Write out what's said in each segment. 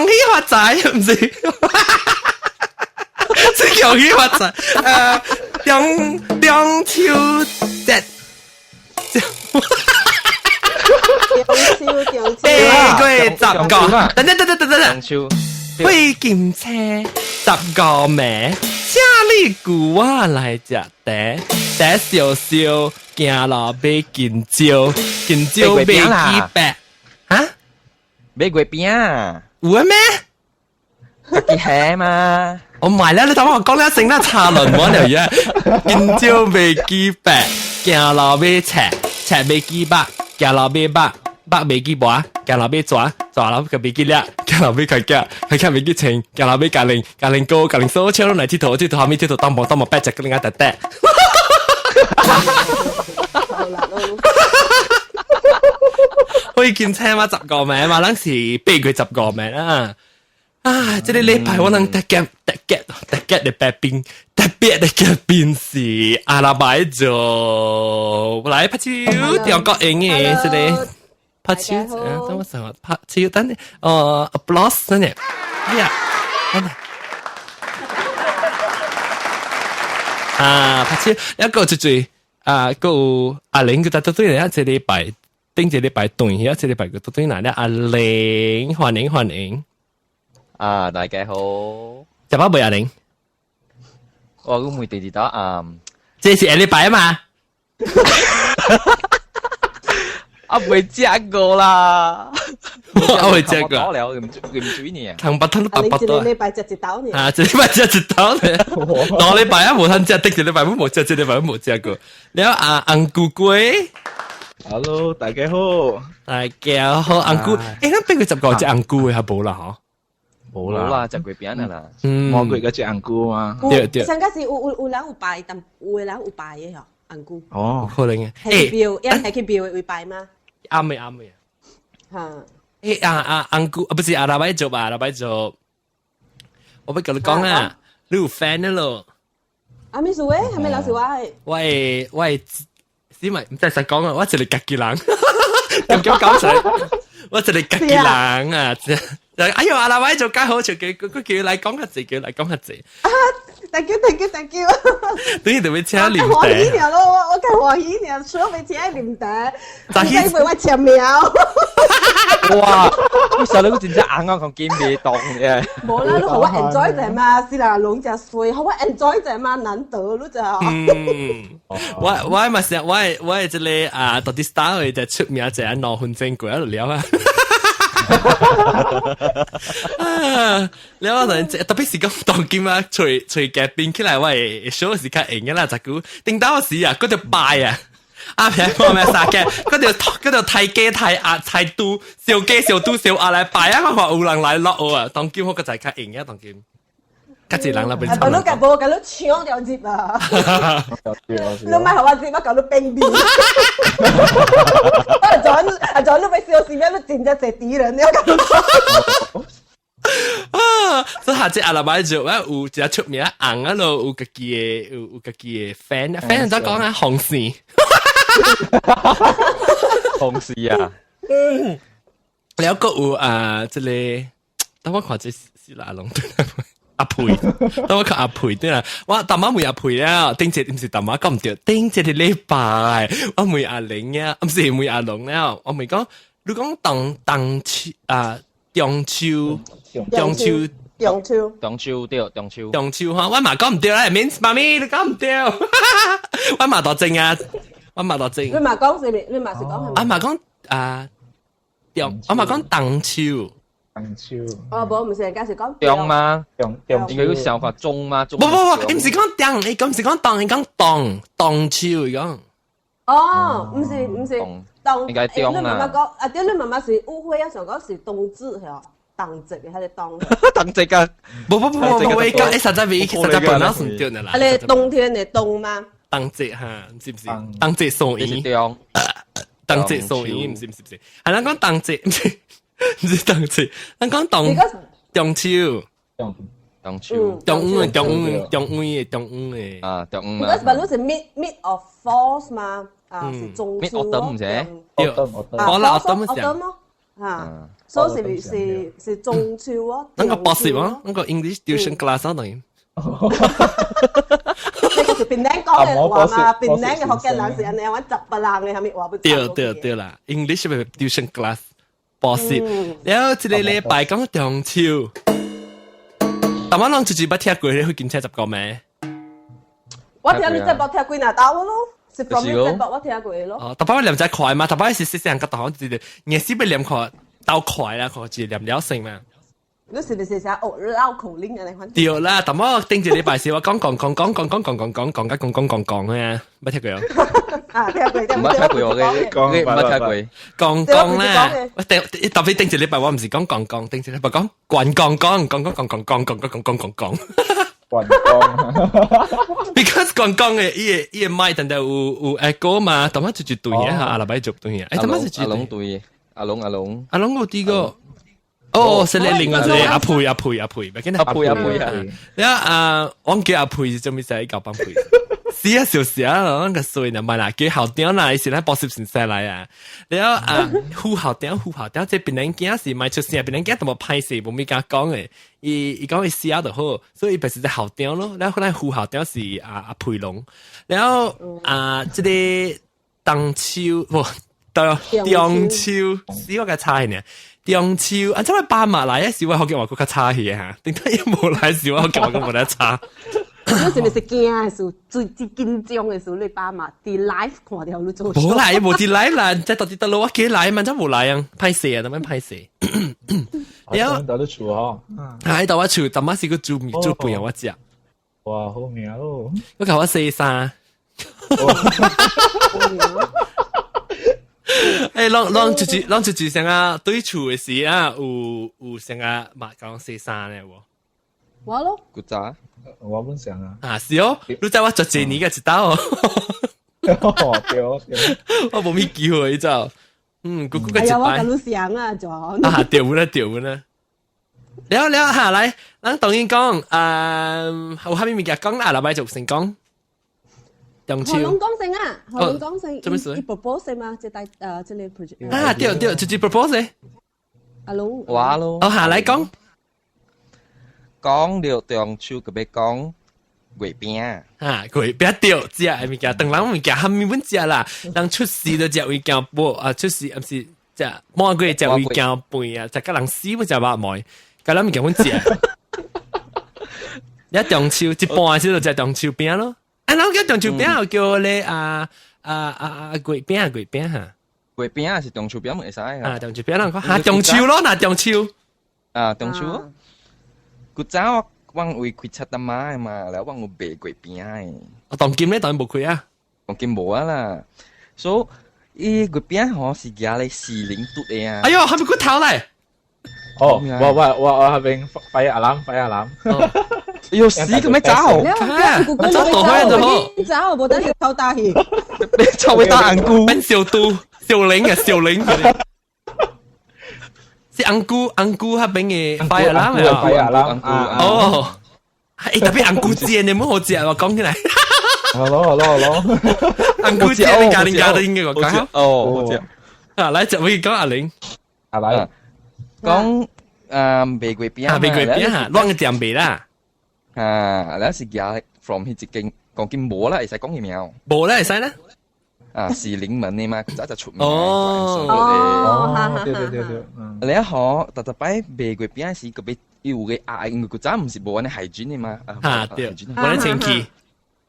恭喜發財，毋是，是恭喜發財。中秋節，中秋中秋，8月15，等等等等等等，中秋，火金星十五暝，請你舊我來食茶，茶燒燒，行路買金蕉，金蕉買幾百，哈？買月餅。有啊咩？家己下嘛。我唔係啦，你等我講了成啦查論我嚟嘅，金蕉買幾百，行路買冊，冊買幾百，行路買百，百買幾百，行路買蛇，蛇樓個買幾粒，行路買開腳，開腳買幾千，行路買加零，加零高，加零數，車攏來佚佗，佚佗後面佚佗當無當無八隻個零仔得得。好啦，火金星嘛15暝嘛，咱是8月15暝啊。啊！這個禮拜我能特別特別特別的嘉賓，特別的嘉賓是阿拉伯做來拍手，中國英嘅這個拍手，啊，等我想拍手，等你哦，applause 等你，哎呀，等等，啊，拍手，一個就最啊，個有阿玲佢得對對嚟，這禮拜頂這禮拜對，一這禮拜佢都對嚟咧，阿玲歡迎歡迎。啊，大家好。食飽未阿玲？我都未第二道啊，這是下禮拜啊嘛。啊，未食過啦。我未食過。了，唔唔注意呢。唐伯吞都白白多。一個禮拜食一道呢。啊，一禮拜食一道呢。2禮拜啊，無通食，得一禮拜冇食，一禮拜冇食過。了啊，紅菇龜。 Hello，大家好。大家好，紅菇。欸，咱8月15食紅菇的還無啦嗬？冇啦，食月餅啦。嗯，魔鬼嗰隻紅菇嘛。對對。上個是有人有拜，但有的人有拜的嗬，紅菇。哦，可能嘅。係去廟，一係去廟會拜嗎？啱嘅啱嘅。嚇。欸啊啊紅菇啊，不是阿拉伯做吧？阿拉伯做。我欲共你講啊，你有 fan 咯？啊，咩事喂？係咪老師話？我係我係，是咪唔使實講啊？我一個家己人，咁叫講出來，我一個家己人啊！哎呦，阿拉伯做介好，就叫佢叫來講較濟，叫來講較濟。啊，thank you，thank you，thank you。等於就欲請啉茶。歡喜咯，我較歡喜爾，除咗欲請啉茶，唔使為我簽名。哇！你細佬真正紅啊，講見未當嘅。無啦，你予我 enjoy 者嘛，是啦，攏誠衰，予我 enjoy 者嘛，難得你就。嗯，我嘛是，我這個啊，到底 star 就出名就係2分鐘過就了啊。啊！你我同特別是講當今啊，隨隨嘉賓起來，我會 show 是較用嘅啦，十久頂到時啊，嗰條拜啊，啊平講咩啥嘅，嗰條太雞太鴨太嘟，燒雞燒嘟燒鴨來拜啊，我話有人來落啊，當今我個就較用嘅當今。較濟人啦，被啊，無你共無共你搶掉入啊！你莫予我入，我共你變面。我昨啊昨你欲燒死咩？你真正濟敵人，你共你講。啊！所以下隻阿拉伯就我有一個出名紅啊咯，有家己的有家己的 fan，fan 怎講啊？紅線，紅線啊！嗯，了閣有啊，這個等我看這是哪龍對阿培，等我看阿培對啦，我逐擺問阿培了，頂節毋是逐擺講毋對，頂一個禮拜我問阿玲啊，毋是問阿龍了，我問講，你講當當秋啊，中秋，中秋，中秋，中秋對，中秋，中秋哈，我嘛講毋對啦，免媽咪你講毋對，我嘛大正啊，我嘛大正。你嘛講啥物？你嘛是講啥物？我嘛講啊，中，我嘛講中秋。中秋。哦，無，毋是人家是講中嗎？中中應該有想法中嗎？不不不，伊毋是講中，伊講毋是講當，伊講當當秋伊講。哦，毋是毋是，當應該中你媽媽講，啊對，你媽媽是誤會啊，想講是冬至係哦，冬節的還是冬？冬節啊！不不不不不，伊講伊實在未，實在本來是毋對的啦。啊，你冬天的冬嗎？冬節哈，是毋是？冬節送伊。中。冬節送伊，毋是毋是毋是，係咱講冬節，毋是。毋是冬節，咱講冬中秋，中秋，中午的中午中午的中午的啊，中午。 Because 本來是 mid of fall 嘛，啊是中秋。 Mid autumn 唔是？對，我啦 autumn 是。嚇，所以是是是中秋哦。那個博士啊，那個 English tuition class 啊，等於。呢個是檳城講嘅話嘛，檳城嘅福建人是按呢，阮十八人嘅，係咪話不？對對對啦，English 咪 tuition class 博士，然後這個禮拜講中秋，但我攏直接捌聽過，你會檢測十個咩？我聽你這捌聽過哪兜咯？是 from 你這捌我聽過咯。哦，特別我念在快嘛，特別是細細個大漢，就是硬是要念看鬥快啦，看是念了成嘛。你是唔是寫學繞口令啊？你看。對啦，但我頂一禮拜時我講講講講講講講講講講講講講講嘅，捌聽過？啊，聽過，唔捌聽過我嘅，唔捌聽過。講講啦，我頂特別頂一禮拜我唔是講講講，頂一禮拜講講講講講講講講講講講講講講。講講，because 講講嘅伊個麥等等有 echo 嘛，但我就就對嘅嚇，阿拉擺做對嘅，誒，但我就阿龍對，阿龍阿龍，阿龍有啲個。哦，是另外一個阿佩阿佩阿佩，阿佩阿佩啊！你啊，我叫阿佩是做咩事？搞幫佩，是啊，就是啊，那個水呢，買啦，叫校長啦，是咱補習先生來啊。然後啊，副校長副校長，這檳城囝是賣出聲，檳城囝都無歹勢，無物敢講嘅。伊伊講伊寫就好，所以伊就是校長咯。然後咱副校長是阿阿佩龍，然後啊，這個中秋無對中秋，是我個差呢。中秋啊，這位爸媽來時，我福建話閣較差去嚇，頂到伊無來時，我福建話閣無得差。你是毋是驚的時，最最緊張的時，你爸媽佇 live 看著你做？無來，無佇 live 啦，即到底得咯，我記來嘛，真無來啊，歹勢啊，當然歹勢。然後到你厝嗬，喺到我厝，淡仔是個煮麵煮飯我食。哇，好命咯！我共我洗衫。欸，攏攏就是攏就是啥啊？對厝的時啊，有有啥啊？嘛講洗衫咧無？我咯，古早，我本想啊。啊，是哦，你知我十幾年嘅一道哦。對對，我無咩機會，你知道？嗯，姑姑個一擺。我共你想啊，就啊，對啦對啦。了了下來，咱當然講，啊，有蝦米物件講啦？禮拜就先講。中秋。何龍講先啊，何龍講先。做咩事？伊 propose 嘛，這大這個 project。啊，對對，就是 propose。阿龍。我咯。哦，下來講。講著中秋，閣欲講月餅。啊，月餅對，食的物件，當人物件蝦米阮食啦，人出世就食魚羹粿啊，出世毋是食滿月食魚羹飯啊，食甲人死要食肉糜，佮咱物件阮食。一中秋一半時就食中秋餅咯。啊，人叫中秋餅又叫咧啊啊啊啊月餅月餅哈。月餅是中秋餅會使啊，中秋餅人講哈中秋咯，若中秋。啊，中秋。古早我阮為開七擔仔的嘛，了阮有賣月餅的。啊，當今咧當然無開啊。當今無啊啦，所以伊月餅吼是舉咧士林拄的啊。哎喲，還沒骨頭來。哦，我我我我那邊 fire alarm，fire alarm。喲，死咁咩走？走倒開就好。走，無等是偷打去。臭會打紅菇。變小都小玲啊，小玲。是紅菇，紅菇彼邊的 fire alarm 啊，fire alarm 哦，欸，特別紅菇煎的，蠻好食，我講起來。好咯好咯好咯，紅菇煎的咖喱咖喱嘅我講。哦，好食。啊，來，就我講阿玲。阿來，講啊賣月餅啊，賣月餅哈，亂個店賣啦。啊，咱是舉 from 彼一間，講緊無啦，會使講伊名。無啦，會使啦。啊，士林門的嘛，早就出名。哦，哦，對對對對。你吼，逐逐擺賣月餅時，閣欲有個壓，因為古早毋是無按呢 hygiene 的嘛。啊，對，無按呢清氣。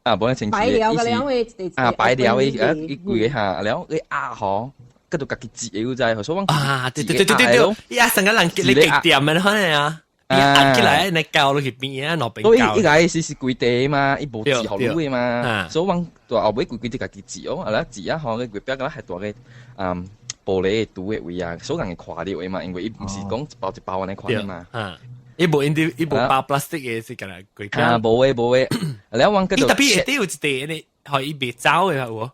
啊，無按呢清氣。擺了個兩位，啊，擺了的，啊，伊規個哈，了個壓吼，閣著家己折的，有知？所以阮啊，對對對對對對，伊壓成個人你極點的可能啊。壓起來，你膠落去邊啊，攞邊所以伊個是是規地嘛，伊無折予你的嘛，所以阮大後尾規規就家己折哦，啊啦折啊吼，個月餅敢若係大个嗯玻璃的櫥的位啊，所以人會看著的嘛，因為伊毋是講一包一包按呢款的嘛。啊，伊無因伊無包 plastic 的是敢若月餅。啊，無的無的，了阮閣伊特別會有一塊呢，予伊袂走的有無？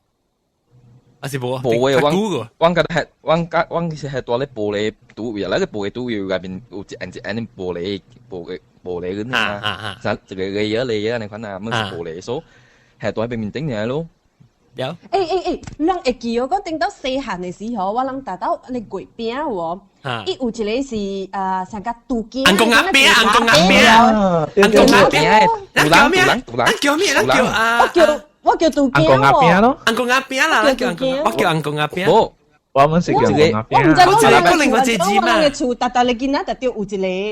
還是無？無的，阮阮閣係阮閣阮是係蹛咧玻璃櫥位啊，那個玻璃櫥位內面有一按一按的玻璃玻璃玻璃嗰啲啊，一個個嘢嚟嘢按呢款啊，物是玻璃，所以係蹛喺面頂爾咯。了。欸，人會記我講頂到細漢的時候，我人達到你月餅喎，伊有一個是上個杜鵑。紅公仔餅，紅公仔餅，紅公仔餅，杜人杜人杜人，叫咩？咱叫啊，我叫杜鵑紅公仔餅咯，紅公仔餅啦，咱叫我叫紅公仔餅。我們是叫紅公仔餅。我唔知我一個另外一隻嘛。我嘅厝，逐逐你見仔，特掉有一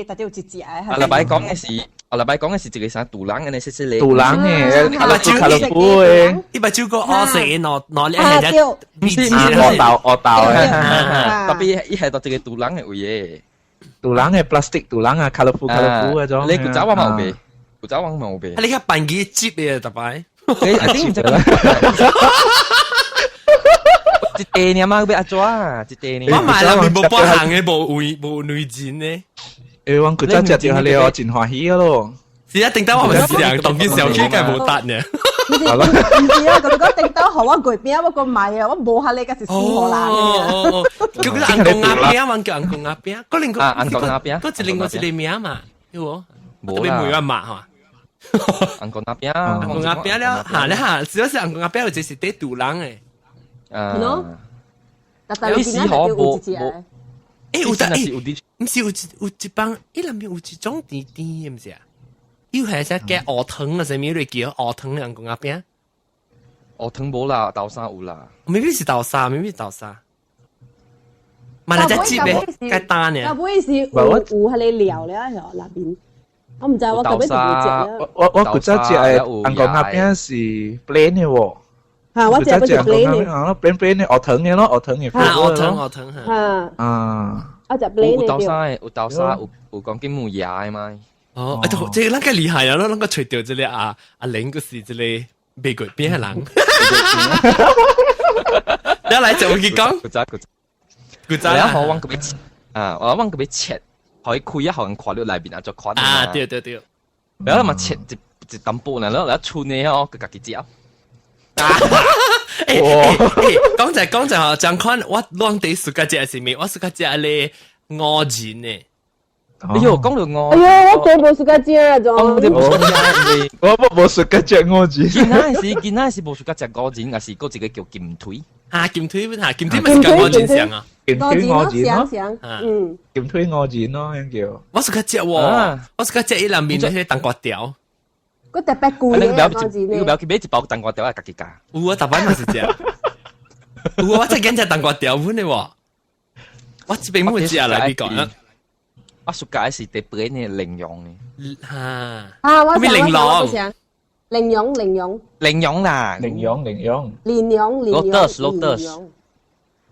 個，特掉有一隻。阿禮拜講嘅是，阿禮拜講嘅是一個啥杜人嘅呢？細細個。杜人嘅，阿卡洛夫嘅。伊把酒個烏色的，攞攞兩隻，唔是烏豆烏豆嘅，特別伊係到一個杜人嘅位嘅。杜人嘅 plastic 杜人啊，卡洛夫卡洛夫嗰種。你古早我冇賣，古早我冇賣。你較扮機接嘅特擺。你一定唔知。一地呢嘛，要阿怎啊？一地呢。我買啦，無半行嘅，無位無內錢呢。欸，我古早食到彼個我真歡喜咯。是啊，頂到我咪是兩當見小區梗無得呢。唔是唔是啊，佢講頂到予我月餅，我講買啊，我無下你，個是死予人。哦，叫佢紅公仔餅，我叫紅公仔餅，嗰另個紅公仔餅，嗰一另外一個名嘛，有無？無啦。特別梅話嘛，紅公仔餅，紅公仔餅了，嚇咧嚇，主要是紅公仔餅，有就是啲杜人嘅。啊，你時可無無？欸，有得欸，毋是有一幫，伊內面有一種甜甜的，毋是啊？又係只叫鵝糖啊，啥物來叫鵝糖紅公仔餅？鵝糖無啦，豆沙有啦。未必是豆沙，未必是豆沙。嘛，那隻雞唄，該單呢？啊，不會是有有彼個料了，內面。我毋知我特別是無食。我古早食的紅公仔餅是 plain 的喎。嚇！我食嗰隻 plain 的，啊，plain plain 的，鵝糖的咯，鵝糖的。嚇，鵝糖鵝糖嚇。啊。我食 plain 的。有豆沙的，有豆沙，有講金木芽的嘛？哦，啊，這個咱個厲害啊！咱個揣著這個阿阿玲，閣是這個賣月餅的人。你來就去講。古早古早古早。然後我閣欲啊，我阮閣欲切，予伊開啊，予人看著內面啊，做款。啊，對對對。然後嘛切一一淡薄，然後來剩的吼，閣家己食。欸欸，講者講者吼，這款我攏佇 suka 食是物？我 suka 食咧五仁的。哎喲，講到五，哎喲，我都無 suka 食啊，種。我無 suka 食，我無 suka 食五仁。囡仔時無 suka 食五仁，抑是閣一個叫金腿。啊，金腿嚇，金腿咪是佮五仁像啊。金腿五仁咯，嗯，金腿五仁咯，樣叫。我 suka 食喎，我 suka 食伊內面那些冬瓜條。閣特別貴的，你不要去買一包冬瓜條來家己加。有啊，逐擺嘛是食。有啊，我真揀食冬瓜條粉的喎。我這邊冇食來，你講。我 suka 是特別的蓮蓉的。嚇！啊，我蓮蓉，蓮蓉蓮蓉。蓮蓉啦，蓮蓉蓮蓉。蓮蓉蓮蓉。 Lotus Lotus。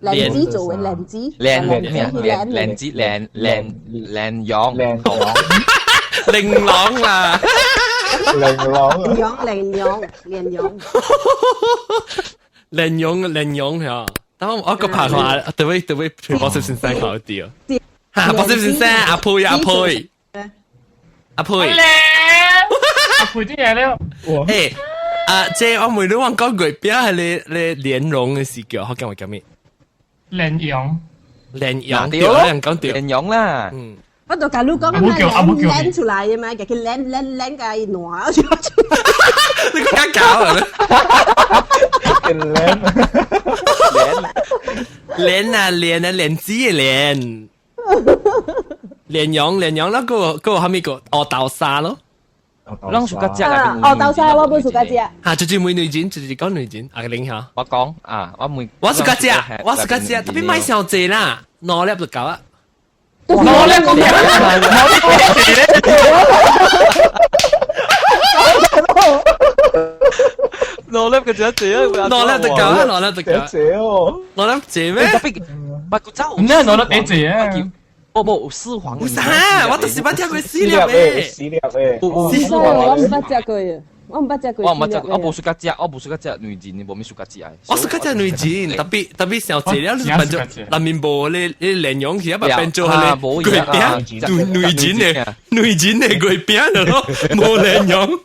蓮子做的蓮子。蓮咩？蓮蓮子蓮蓮蓮蓉。蓮蓉。玲瓏啦。玲瓏。蓮蓉蓮蓉蓮蓉。蓮蓉蓮蓉嚇，等我我個拍看，對位對位，博士先生考啲哦。嚇，博士先生，阿佩阿佩，阿佩。阿佩啲嘢咧。欸，啊，這我問你，我講月餅係你你蓮蓉的是叫，好講我叫咩？蓮蓉。蓮蓉對，人講對。蓮蓉啦。嗯。我就共你講啊嘛，攣出來的嘛，共佢攣攣攣共伊爛出來。你個搞啊！攣蓮啊蓮啊蓮子的蓮，蓮蓉蓮蓉，那個個蝦米個烏豆沙咯？攏 suka 食啦。烏豆沙我無 suka 食。嚇，就是問女人，就是講女人，阿個玲嚇。我講啊，我問。我 suka 食，我 suka 食，特別買傷濟啦，兩粒就夠啊。兩粒講咩？兩粒講咩？兩粒嘅就一隻啊！兩粒就夠啊！兩粒就夠。濟哦！兩粒濟咩？特別，不過走。唔係兩粒幾濟啊？不不，有四黃。有啥？我都是捌聽過四粒的。四粒的。四黃我毋捌食過，我毋捌食過。我毋捌食過，我無 suka 食，我無 suka 食內仁，無咩 suka 食。我 suka 食內仁，特別特別傷濟了，你變做內面無咧，你蓮蓉去啊，變做彼個月餅，內仁的內仁的月餅咯，無蓮蓉。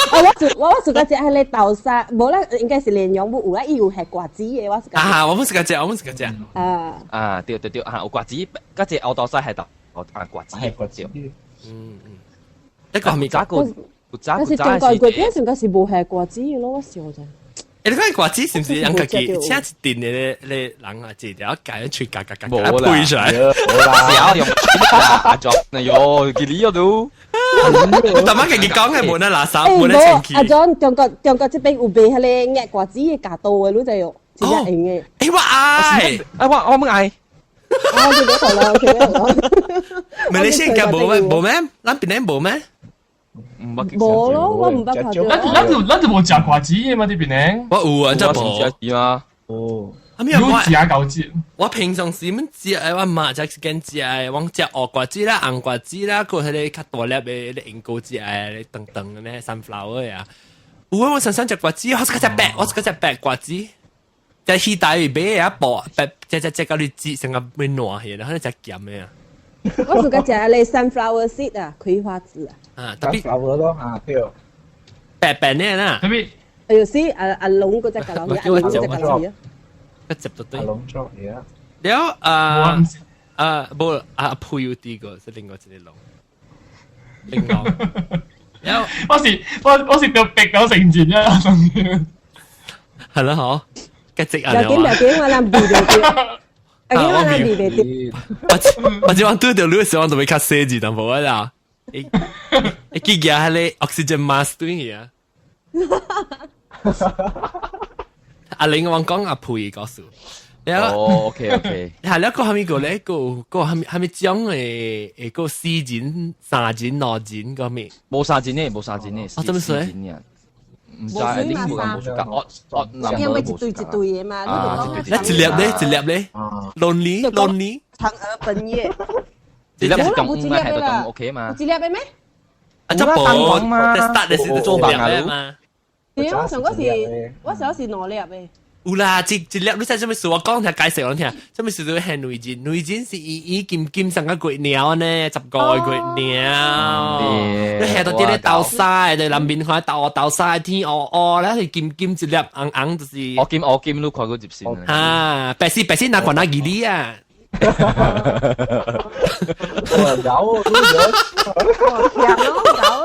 哦，我 suka 食彼个豆沙，無啦，應該是蓮蓉無有啦，伊有下瓜子的，我 suka。啊，我毋 suka 食，我毋 suka 食。啊啊，對對對，啊有瓜子，佮這烏豆沙係豆，啊瓜子，係瓜子。嗯嗯，一個係咪早個？但是中國月餅上個是無下瓜子的咯，我想者。欸，你看瓜子是毋是人家己請一陣的咧人啊，一條解喙夾夾夾無啦配出來？無啦，有用阿作，哎喲，記你都。我大媽家己講的無那垃圾，無欸，那清氣。阿 John，中國這邊有賣彼个壓瓜子的鉸刀的，你知無？真正用的。欸，我愛，哎，我們愛。啊，這個好啦，這個好。馬來西亞無咩？無咩？咱檳城無咩？無咯，我毋捌看著。咱就無食瓜子的嘛，佇檳城。我有啊，這無。食啊。哦。啊，沒有我食猴子。我平常時們食的，我媽食是揀食的，我食烏瓜子啦、紅瓜子啦，閣彼个較大粒的，彼個英國食的，長長的呢，sunflower 啊。有啊，我常常食瓜子，我是個食白，我是個食白瓜子。在戲台買啊，薄白，食食食到你舌成個變爛去，然後你食鹹的啊。我是個食彼 sunflower seed 啊，葵花籽啊。啊，特別 sunflower 咯啊，對。白白呢啦。特別。哎呦，是阿阿龍嗰隻架老，阿龍嗰隻架老啊。一接就對。阿龍作嘢。了啊啊，無啊配有啲個是另外一個龍。另外。了，我是著白到成錢啊！係咯，嗬。一直啊！不要緊，不要緊，我咱避袂著。啊，我避袂著。我我這晚拄著你的時候，我就會較細緻淡薄仔啦。會會記舉彼个 oxygen mask 對去啊。阿玲我講阿佩告訴。哦，OK OK。係了，個蝦米個咧？個個蝦米蝦米種的？會個四人、三人、兩人個咩？無三人的，無三人的。啊，怎麼說？毋知，你無無數格，我因為一對一對的嘛，你一粒咧，一粒咧，lonely lonely。嫦娥奔月。一粒是中午嘛，係就 OK 嘛。有一粒的咩？啊，這無嘛，start 的時做白嘛。對，我上個是，我上是兩粒的。有啦，一一粒你知啥物事？我講聽解釋我聽，啥物事都係女人，女人是圓圓金金上個月鳥呢，15個月鳥。你下到佇咧鬥沙的，南面看鬥鬥沙天烏烏，咧是金金一粒紅紅就是。烏金烏金，你看過入先。啊，白絲白絲哪管哪義理啊？有有強咯，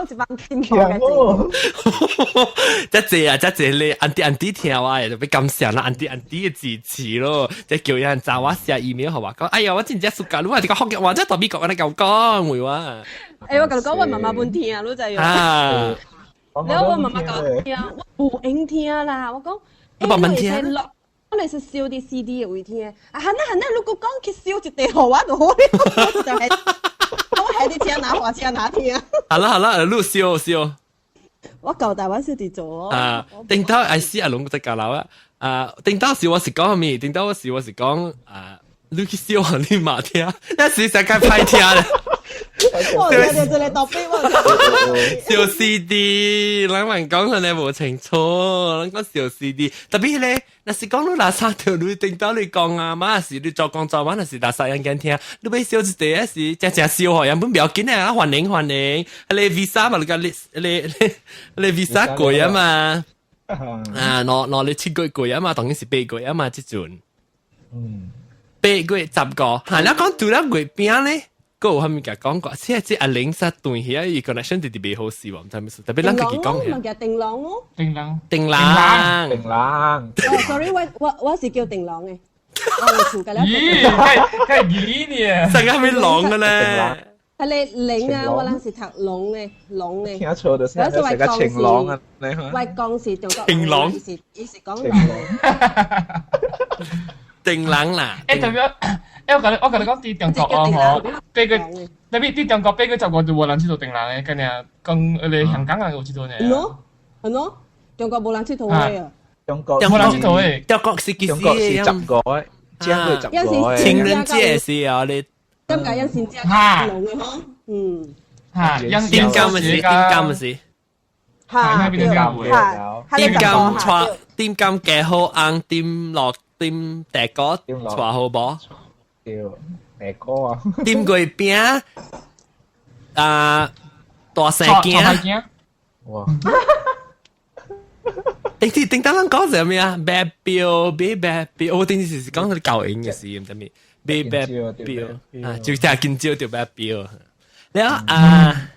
有一幫進步嘅這濟啊，這濟咧，auntie auntie 聽我的，就欲感謝啦，auntie auntie 的支持咯，這叫人查我寫 email 予我講，哎呀，我真正暑假，你話這個福建話，這大美國安呢𠢕講話我。欸，我共你講，我媽媽本聽，你知無？啊！然後我媽媽講聽，我無閒聽啦，我講。你慢慢聽。我你是燒佇 CD 的位聽，啊，哈那哈那，如果講去燒一塊予我就好了，我就係我係佇車哪滑車哪聽。好啦好啦，你燒燒。我舊台灣燒佇做。啊，頂頭愛死阿龍在教樓啊！啊，頂頭時我是講啥物？頂頭時我是講啊，你去燒予你媽聽，那時實在歹聽咧。我聽著這个特別，我燒 CD，人們講出來無清楚，人講燒 CD，特別咧，若是講你垃圾條，你頂到你講啊，嘛是你做工做嘛，若是垃圾人間聽，你欲燒一塊是正正燒予人本不要緊啊，歡迎歡迎，彼个 visa 嘛，你個你你你 visa 過啊嘛，啊，兩兩7個月過啊嘛，當然是8個月啊嘛，這陣，8月15，哈，你講除了月餅咧？閣有啥物共講過？這這阿玲煞斷去啊，伊 connection 直直袂好勢喎，毋知啥物事。特別咱家己講嘅。叮啷哦。叮啷。叮啷。叮啷。哦，sorry，我是叫叮啷的。我厝個了。咦，太義呢？啥個咩龍嘅咧？係你玲啊，我人是讀龍的，龍的。聽錯就是成個情郎啊！我講是中國。叮啷。伊是講龍的。叮啷啦。欸，特別。欸，我共你講，佇中國哦吼，八月，特別佇中國8月15就無人𨑨迌叮啷的，干爾講彼个香港人有𨑨迌爾。係喏，係喏，中國無人𨑨迌的啊。中國無人𨑨迌的，中國是其實中國是15個，正月15個。情人節是啊，你。點解人先食龍的吼？嗯。哈，點金的是，點金的是。哈，對，哈，點金帶，點金加好紅，點落點地瓜帶好無？對，地瓜啊！點月餅啊，大細鏡。哇！頂次頂當咱講啥物啊？白錶，買白錶，我頂次是講舊音嘅事，毋知物買白錶啊，就聽緊少就白錶。了啊，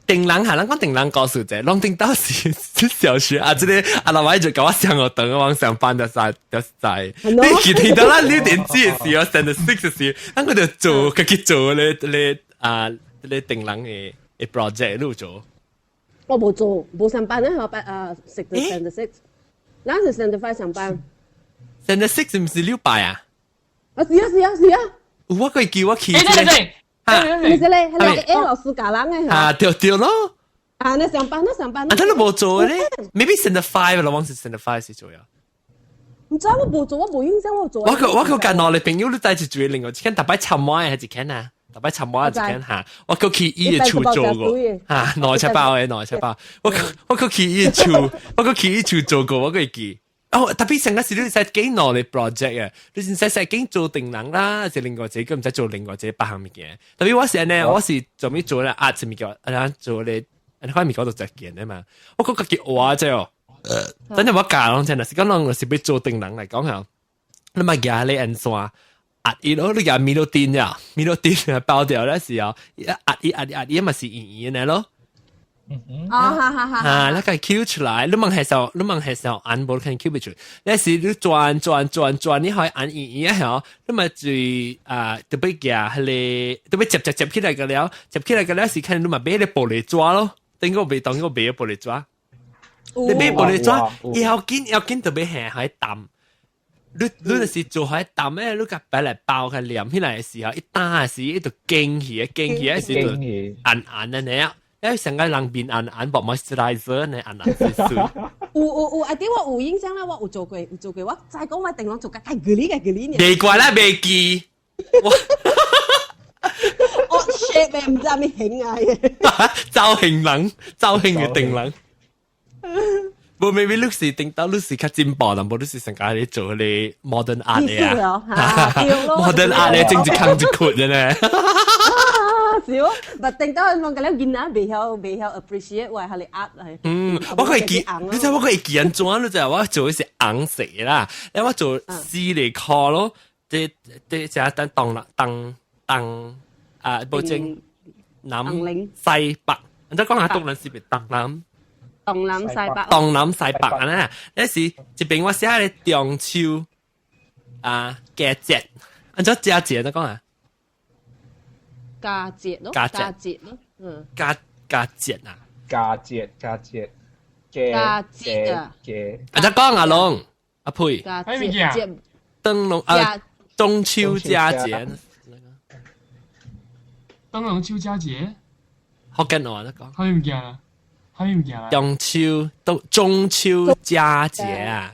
燈籠下，咱講燈籠故事者，攏頂到是小學啊，這個阿老闆就共我上學堂，往上班就在就在。你記得到咱6年級的時候，standard six 的時，咱個就做，家己做咧咧啊，咧燈籠的的 project 你有做？我無做，無上班咧，我班啊，食到 standard six，咱是 standard five 上班。 standard six 毋是六百啊？啊，是啊，是啊，是啊。我可以叫我去。欸，對對對，唔是咧，係你 A 老師教人嘅。啊，對對咯。啊，你上班，你上班。啊，他都無做咧，maybe standard five 咯，我是 standard five 是做呀。唔知我無做，我無印象我做。我個近我哋朋友都帶住做另外一間，特別尋晚係一間啊，特別尋晚一間嚇，我個去伊嘅厝做過嚇，內七包嘅內七包，我個去伊厝，我個去伊厝做過，我個會記。哦，特別成個是你使幾耐嘅 project 啊，你是使使經做定人啦，是另外一個唔使做另外一個別項物件。特別我是呢，我是做咩做咧啊？什麼叫啊？做咧？你看物件都一件的嘛。我覺家己畫啫哦，真係我教攏真係，是講攏是欲做燈籠來講嚇，你嘛舉咧按線壓伊咯，你舉米洛丁呀，米洛丁啊包掉咧時候，壓伊壓壓伊嘛是圓圓的咯。啊哈哈哈！啊，那個 Q 出來，你問係時候，你問係時候按無可能 Q 不出。那時你轉轉轉轉，你可以按圓圓啊，你咪最啊，特別夾迄個，特別接接接起來個了，接起來個了是看你嘛買個玻璃紙咯，等我袂當我買玻璃紙。你買玻璃紙，要緊要緊特別係喺淡。你就是做開淡咧，你共擺來包佢黏起來的時候，一打的時，伊就驚起，驚起的時就按按的那樣。因成個人面按按薄 moisturizer 呢，按按水水。有有有，啊啲我有印象啦，我有做過，有做過。我再講我定攏做個太嗰啲嘅嗰啲呢。未怪啦，未記。我 shape 嘅唔知咩型啊！造型人，造型嘅定人。無 maybe 你是定到你是較進步，但無你是成個咧做嗰個 modern art 嘅啊。modern art 咧，正一空一窟嘅咧。是哦，但定到我個了囡仔袂曉 appreciate 我係你 art 係。嗯，我可以記，你知我可以記安怎？你知我做的是紅色啦，因為我做四個殼咯，這這只等東南東東啊，無正南西北，你知講下東南西北東南。東南西北。東南西北啊！呢，那是這邊我寫咧中秋啊，佳節，按怎佳節你講啊？佳節咯，佳節咯，嗯。佳佳節啊！佳節佳節，佳節啊！按怎講阿龍阿佩？佳節，燈籠啊，中秋佳節。燈籠秋佳節。福建話你講。啥物件啊？啥物件啊？中秋中中秋佳節啊！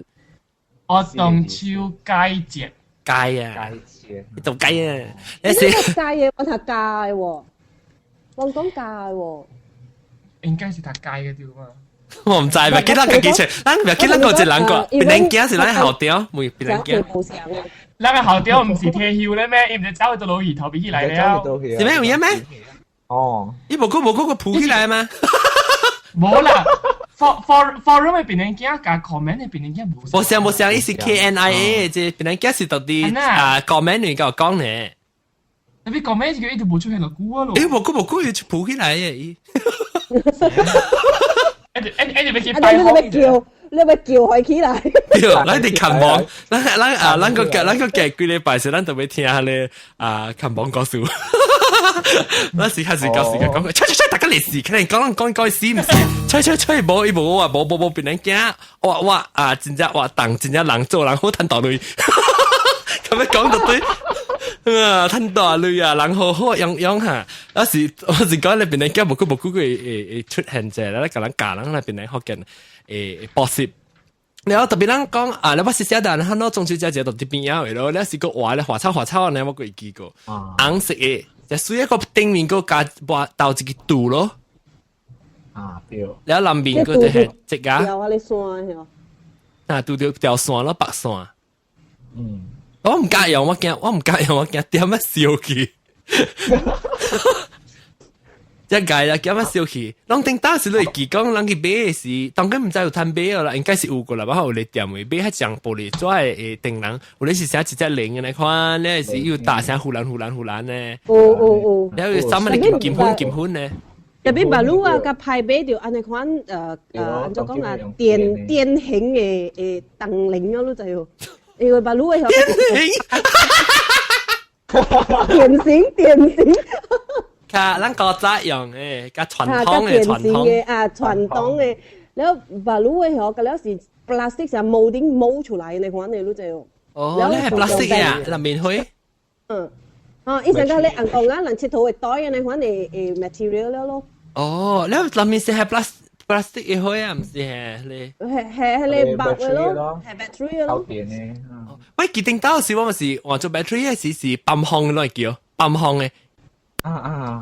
哦，中秋佳節。佳啊！佳節。做雞啊！你是佳嘅，我讀佳喎，我講佳喎。應該是讀佳嘅對嘛？我唔知，唔記得家己出，咱唔記得個一人個，檳榔囝是咱校長，唔檳榔囝。咱個校長唔是退休咧咩？伊毋是走去到落去頭皮起來了。是咩有影咩？哦，伊無個無個個抱起來嗎？無啦，for forum 嘅檳榔囝佮 comment 嘅檳榔囝無。無相無相，伊是 KNIA 這檳榔囝是到底啊 comment 你共我講呢？你 comment 是佢一直無出現落久啊咯。欸，無個無個伊就抱起來嘅伊。一直一直欲去拜你欲叫，你欲叫佢起來。對，咱佇看網，咱咱啊，咱個隔幾禮拜時，咱就欲聽咧啊，看網故事。咱是開始講時間講，吹吹吹，大家嚟試，可能講講講死毋是？吹吹吹，無伊無啊，無無無，別人驚，哇哇啊，真正哇，當真正人做人好趁大鐳，咁樣講就對。啊，趁大鐳啊，人好好樣樣哈。有時我是講你別人驚，無久無久佢會會出現者，咱共人教人那邊人福建會補習。然後特別咱講啊，你我是寫但，很多中秋佳節都佇邊仔位咯，你是個畫咧花草花草呢，我會記過，紅色的，就水一個頂面個加抹豆一個肚咯。啊對。然後南面個就是這個。條啊，你線係啊，拄著條線咯，白線。嗯。我毋敢用，我驚，我毋敢用，我驚點仔燒去。一屆啦，點仔燒去。攏頂當時你會記講，人去買的時，當然毋知有通買啦，應該是有過啦，我有咧店位買彼張玻璃紙的燈籠，有咧是寫一隻龍的那款，咧是有打聲呼蘭呼蘭呼蘭呢。有有有。然後有啥物金金粉金粉呢？特別馬路啊，佮派買著按呢款按怎講啊，典型的燈鈴咯，你知無？因為馬路的典型，典型典型。較咱古早用的，較傳統的傳統的啊，傳統的。了馬路的嗬，佮了是 plastic 是模頂模出來的款的，你知無？哦，你係 plastic 啊，內面灰。嗯。啊，以前個你紅公啊，人𨑨迌的袋按呢款的material 了咯。哦，你內面是係 plastic 的灰啊，毋是係你？係係個白的咯，係 battery 咯。電的。喂，記定當時我咪是換做 battery 的時是泵風來叫，泵風的。啊啊！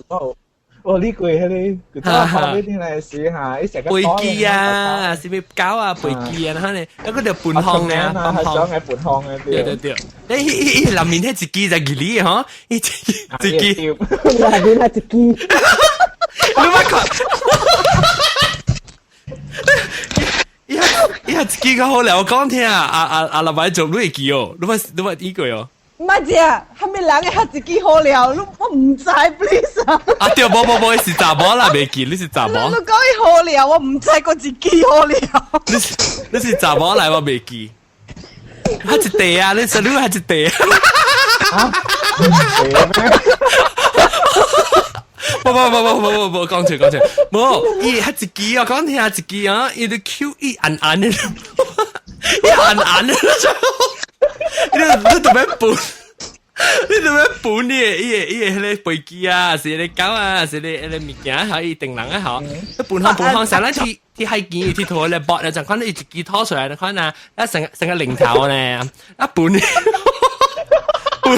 哦哦，你過彼個，佢早後尾聽來時哈，伊成個飛機啊，是咪狗啊飛機啊，可能一個就半空嘅，半空嘅半空嘅，對對對。你伊伊內面彼一支就吉利嗬，伊一支，內面係一支。你捌看？伊伊一支較好咧，我講聽啊，阿阿阿老闆做你會記哦，你捌依過哦。唔係只，係咪人會較一支好料？你我毋知，please 啊！啊對，無無無，是查某啦，袂記，你是查某。你講伊好料，我毋知閣一支好料。你是查某來，我袂記。較一塊啊，你說你較一塊。啊？一塊咩？無無無無無無無，講錯講錯，無伊較一支啊，講聽一支啊，伊就 Q 伊按按的，伊按按的。你特別搬，你特別搬你的伊個彼個飛機啊，是彼個狗啊，是彼個物件，還伊定人啊吼，你搬項搬項，成日去去海邊去佚咧搏咧，就看你一支拖出來，你看啊，啊成成個零頭呢，啊搬你，搬你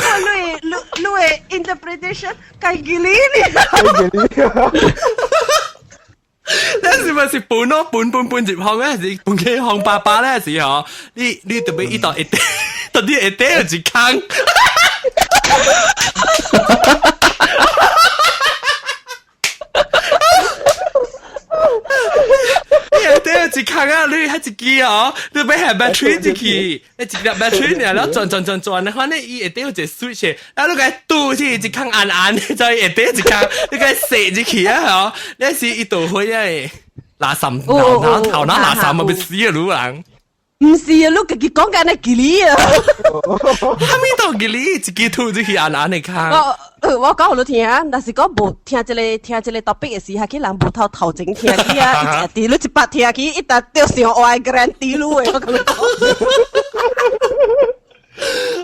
你的 interpretation 該吉利呢？你是咪是搬咯？搬搬搬入行咧，是搬去行爸爸咧時候，你特別一度一塊，到底一塊有一空。你下底有一空啊！你彼一支哦，你欲下 battery 入去，你一粒 battery 爾，了轉轉轉轉，反正伊下底有一個 switch，啊，你共伊拄去一空暗暗，就下底一空，你共伊踅入去啊！吼，你是伊就會啊，垃圾頭頭腦垃圾嘛，欲死啊！女人。毋是啊，你家己講緊的吉利啊！啥物都吉利，一支吐入去暗暗的空。我講予你聽，若是講無聽這个聽這个 topic 的時，還去人無頭頭前聽去啊，一直你一百聽去，一直著上話 guarantee 你的，我共你講。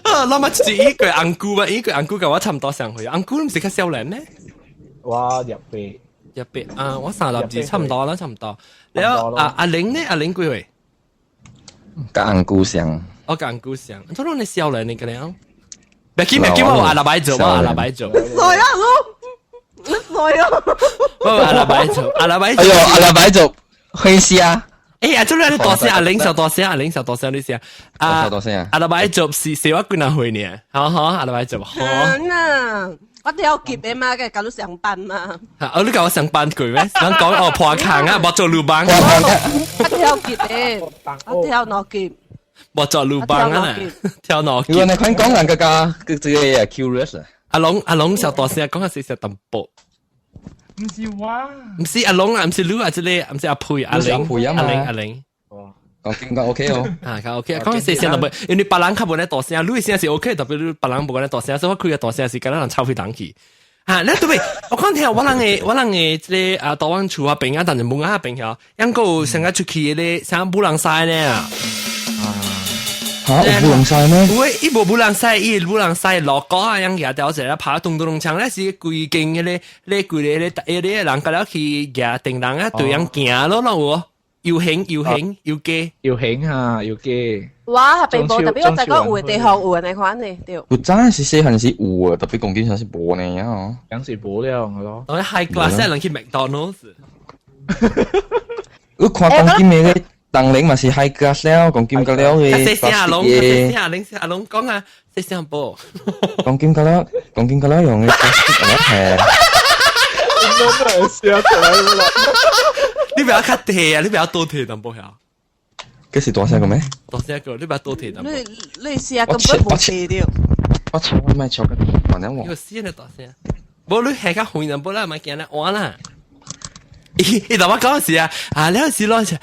啊，咱嘛一伊個紅姑啊，伊個紅姑佮我差毋多相歲，紅姑毋是較少年咩？我28。28啊，我32差毋多啦，差毋多。了啊，阿玲呢？阿玲幾歲？佮紅姑相。我佮紅姑相，怎攏你少年呢個了？別緊別緊，我阿拉擺做，我阿拉擺做。衰啊你！你衰啊！我阿拉擺做，阿拉擺做。哎喲，阿拉擺做，開始啊！哎呀，做咩你大聲？阿玲小大聲，阿玲小大聲，你聲。啊，大聲啊！阿拉擺做是是我幾若歲呢？好好，阿拉擺做。好。啊！我跳級的嘛，佮你上班嘛。啊，你佮我上班過咩？人講哦破空啊，無做魯班。我跳級的，我跳兩級。無做魯班啊，跳兩級。如果你看講人家家，佢這個也 curious 啊。阿龍阿龍小大聲講下細細淡薄。毋是我，毋是阿龍啊，毋是你啊，這個毋是阿佩阿玲阿玲阿玲。講講講 OK 哦，啊，較 OK，講細聲特別，因為別人較無咧大聲，你的聲是 OK，特別你別人無咧大聲，所以我開個大聲是敢若人臭屁人去。啊，你對不對？我講聽我人的這个啊，台灣厝啊邊啊，但是門仔邊曉，猶閣有成個出去的啥武人屎呢？嚇，有武人屎咩？有誒，伊無武人屎，伊武人屎落高啊，樣舉掉一個拍咚咚咚鏘咧，是規間彼个咧規个咧彼个人佮了去舉電人啊，對樣行咯，攏有。遊行遊行遊街遊行哈遊街。哇，並無特別，我知講有的地方有按呢款的對。有早時細漢時有啊，特別講緊啥是無呢啊？講是無了咯。我 high class 人去麥當勞。你看講緊的個當年嘛是 high class 了，講緊個了的。細聲阿龍，細聲阿龍，阿龍講啊，細聲波。講緊個了，講緊個了用的係。你不要較提啊！你不要多提淡薄下。這是大聲個咩？大聲個，你不要多提淡薄。你你聲根本無提著。我超我莫超個，反正我。有聲的大聲。無你係較遠淡薄啦，咪驚啦，換啦。伊伊同我講時啊，啊，了是咯，了是啊，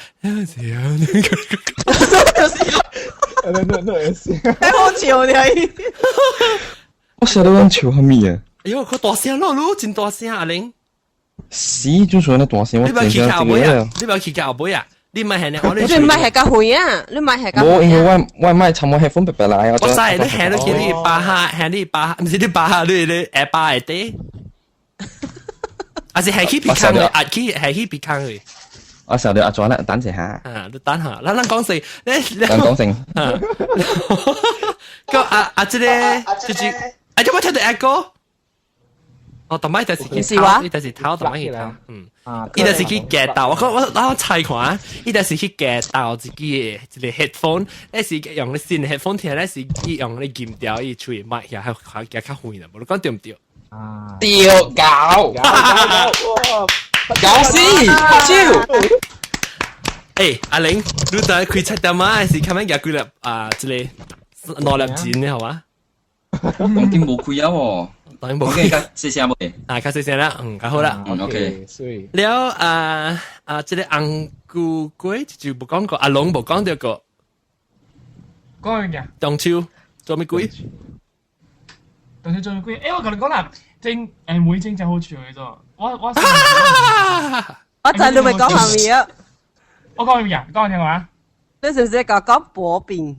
那那也是。太好笑了。我曉得講笑啥物啊？哎喲，佢大聲咯，你真大聲阿玲。死就算你大聲，我你唔去後尾啊？你唔去後尾啊？你唔係呢？我你唔係係較遠啊？你唔係係較。冇，因為我我買尋我 headphone 白白來啊。我知，你行到去你巴下，行你巴，唔是你巴下，你你下巴會底。還是係去鼻坑嘅，啊去係去鼻坑嘅。我受到阿左啦，等陣下。啊，你等下，咱咱講先，你咱講先。個啊啊，這個就是，啊，做乜聽到 echo？哦，同埋就是去偷，伊就是偷，同埋去偷，嗯，伊就是去夾豆。我講我我猜看，伊就是去夾豆自己的一個 headphone，那是用咧新 headphone 聽，那是伊用咧撳掉伊喙麥，也還還夾較遠啦，無你講對唔對？啊，對，搞，搞死，笑。欸，阿玲，你知開七點啊？還是較免夾幾粒啊？這個兩粒錢的好嘛？當今無開啊喎。當然無開，較細聲無？啊，較細聲啦，嗯，較好啦。嗯，OK。了啊啊，這個紅菇粿就無講過，阿龍無講著過。講咩嘅？中秋做咩鬼？中秋做咩鬼？欸，我共你講啦，正每正真好笑嘅啫。我我我知你咪講下面啊？我講咩嘅？講聽話。你是唔是講講薄餅？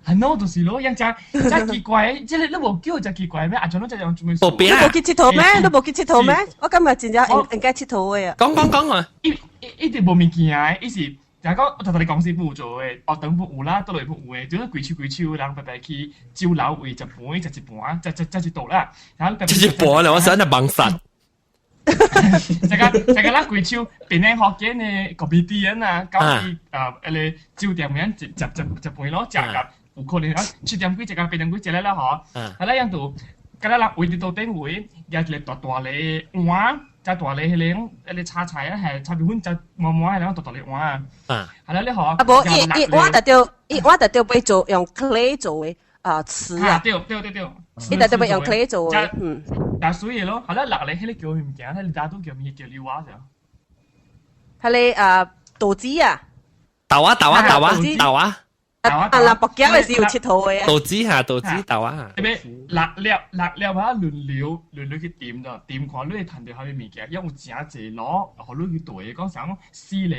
係咯，就是咯，人真真奇怪，即係你無叫就奇怪咩？阿張都就用做咩？薄餅你無去𨑨迌咩？你無去𨑨迌咩？我感覺真正應應該𨑨迌的啊。講講講啊！伊伊一直無物件，伊是就講我頭頭你公司部做的，學堂部有啦，倒落部有的，就是規手規手人白白去酒樓位食飯，食一盤，食食食一道啦。然後食一盤啦，我想嚟幫殺。這個這個咱規手變咧福建的咖啡店啊，到去啊，彼个酒店面食食食食飯咯，食到有可能啊7點幾食到8點幾食了啦吼，啊咱樣就，敢若人圍佇桌頂位，舉一個大大个碗，遮大个彼个彼个炒菜啊，係炒麵粉食滿滿的，兩個大大个碗啊。啊，了你吼，啊無伊伊碗特著伊碗特著欲做用 clay 做的啊瓷啊。對對對對。伊特著欲用 clay 做的，嗯。但水的咯，後來六個彼個叫物件，彼個大都叫物叫榴蛙啫。彼個啊豆子啊。豆啊豆啊豆啊豆啊。啊！啊，北京的時有𨑨迌的啊。豆子哈，豆子豆啊。特別六粒六粒啊，輪流輪流去點就點看你會趁著啥物物件，因有誠濟攞，予你去對，講啥四個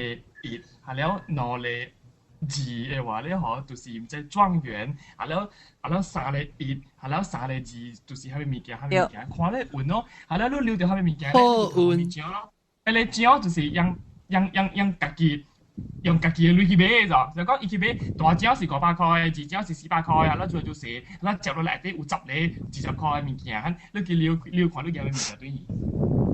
一，下了兩個二的話咧，吼，就是毋知狀元，啊了啊了三個一，啊了三個二，就是啥物物件，啥物物件，看咧運咯，啊了你留著啥物物件咧，好運。彼個獎就是用用用用家己。用家己的鐳去買的就，就講伊去買大獎是500塊，二獎是400塊啊，咱做就是，咱接落來內底有10個20塊的物件，你去留留看你贏的物件對。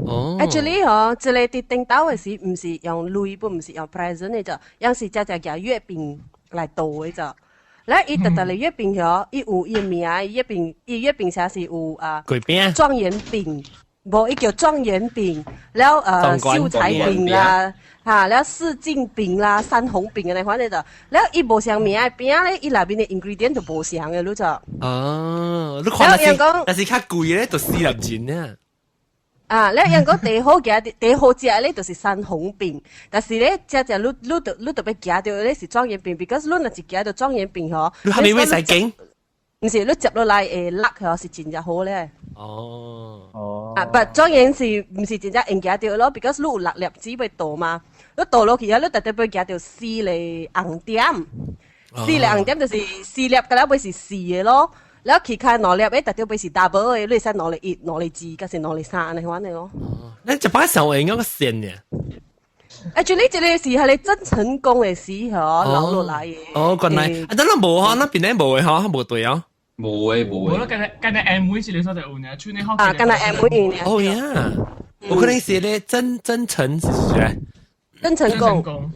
哦。 Actually 吼，這個佇頂頭的時，毋是用鐳，不毋是用 present 的就，用是只只舉月餅來倒的就。來，伊特特的月餅吼，伊有伊的名，月餅伊月餅寫是有啊，狀元餅，無伊叫狀元餅，了秀才餅啦。哈，了四進餅啦、三紅餅啊，反正就，了伊無相名的餅咧，伊內面的 ingredient 就無相的，你知？哦，你看是，但是較貴咧，就四粒錢啊。啊，了人講第好食、第好食咧，就是三紅餅，但是咧，食食你你就你特別食著咧是狀元餅，because 你若一食著狀元餅吼，你係咪會使驚？毋是，你接落來會落吼是真正好咧。哦。哦。啊，but 狀元是毋是真正用食著咯？because 你有六粒子欲倒嘛，你倒落去啊，你特別欲食著四個紅點，四個紅點就是四粒，甲了尾是四個咯。了其他兩粒誒，特別欲是 double 的，你會使兩個一、兩個二，抑是兩個三按呢款的咯。哦，你一擺上會用個線呢？ Actually，這個是彼个鄭成功的時候留落來的。哦，原來啊，等咱無吼，咱邊咧無的吼，無對哦。無的無的。無咯，敢若敢若 M 一個所在有呢，剩的好。啊，敢若 M 一爾。哦呀，有可能是咧鄭鄭成是誰？鄭成功。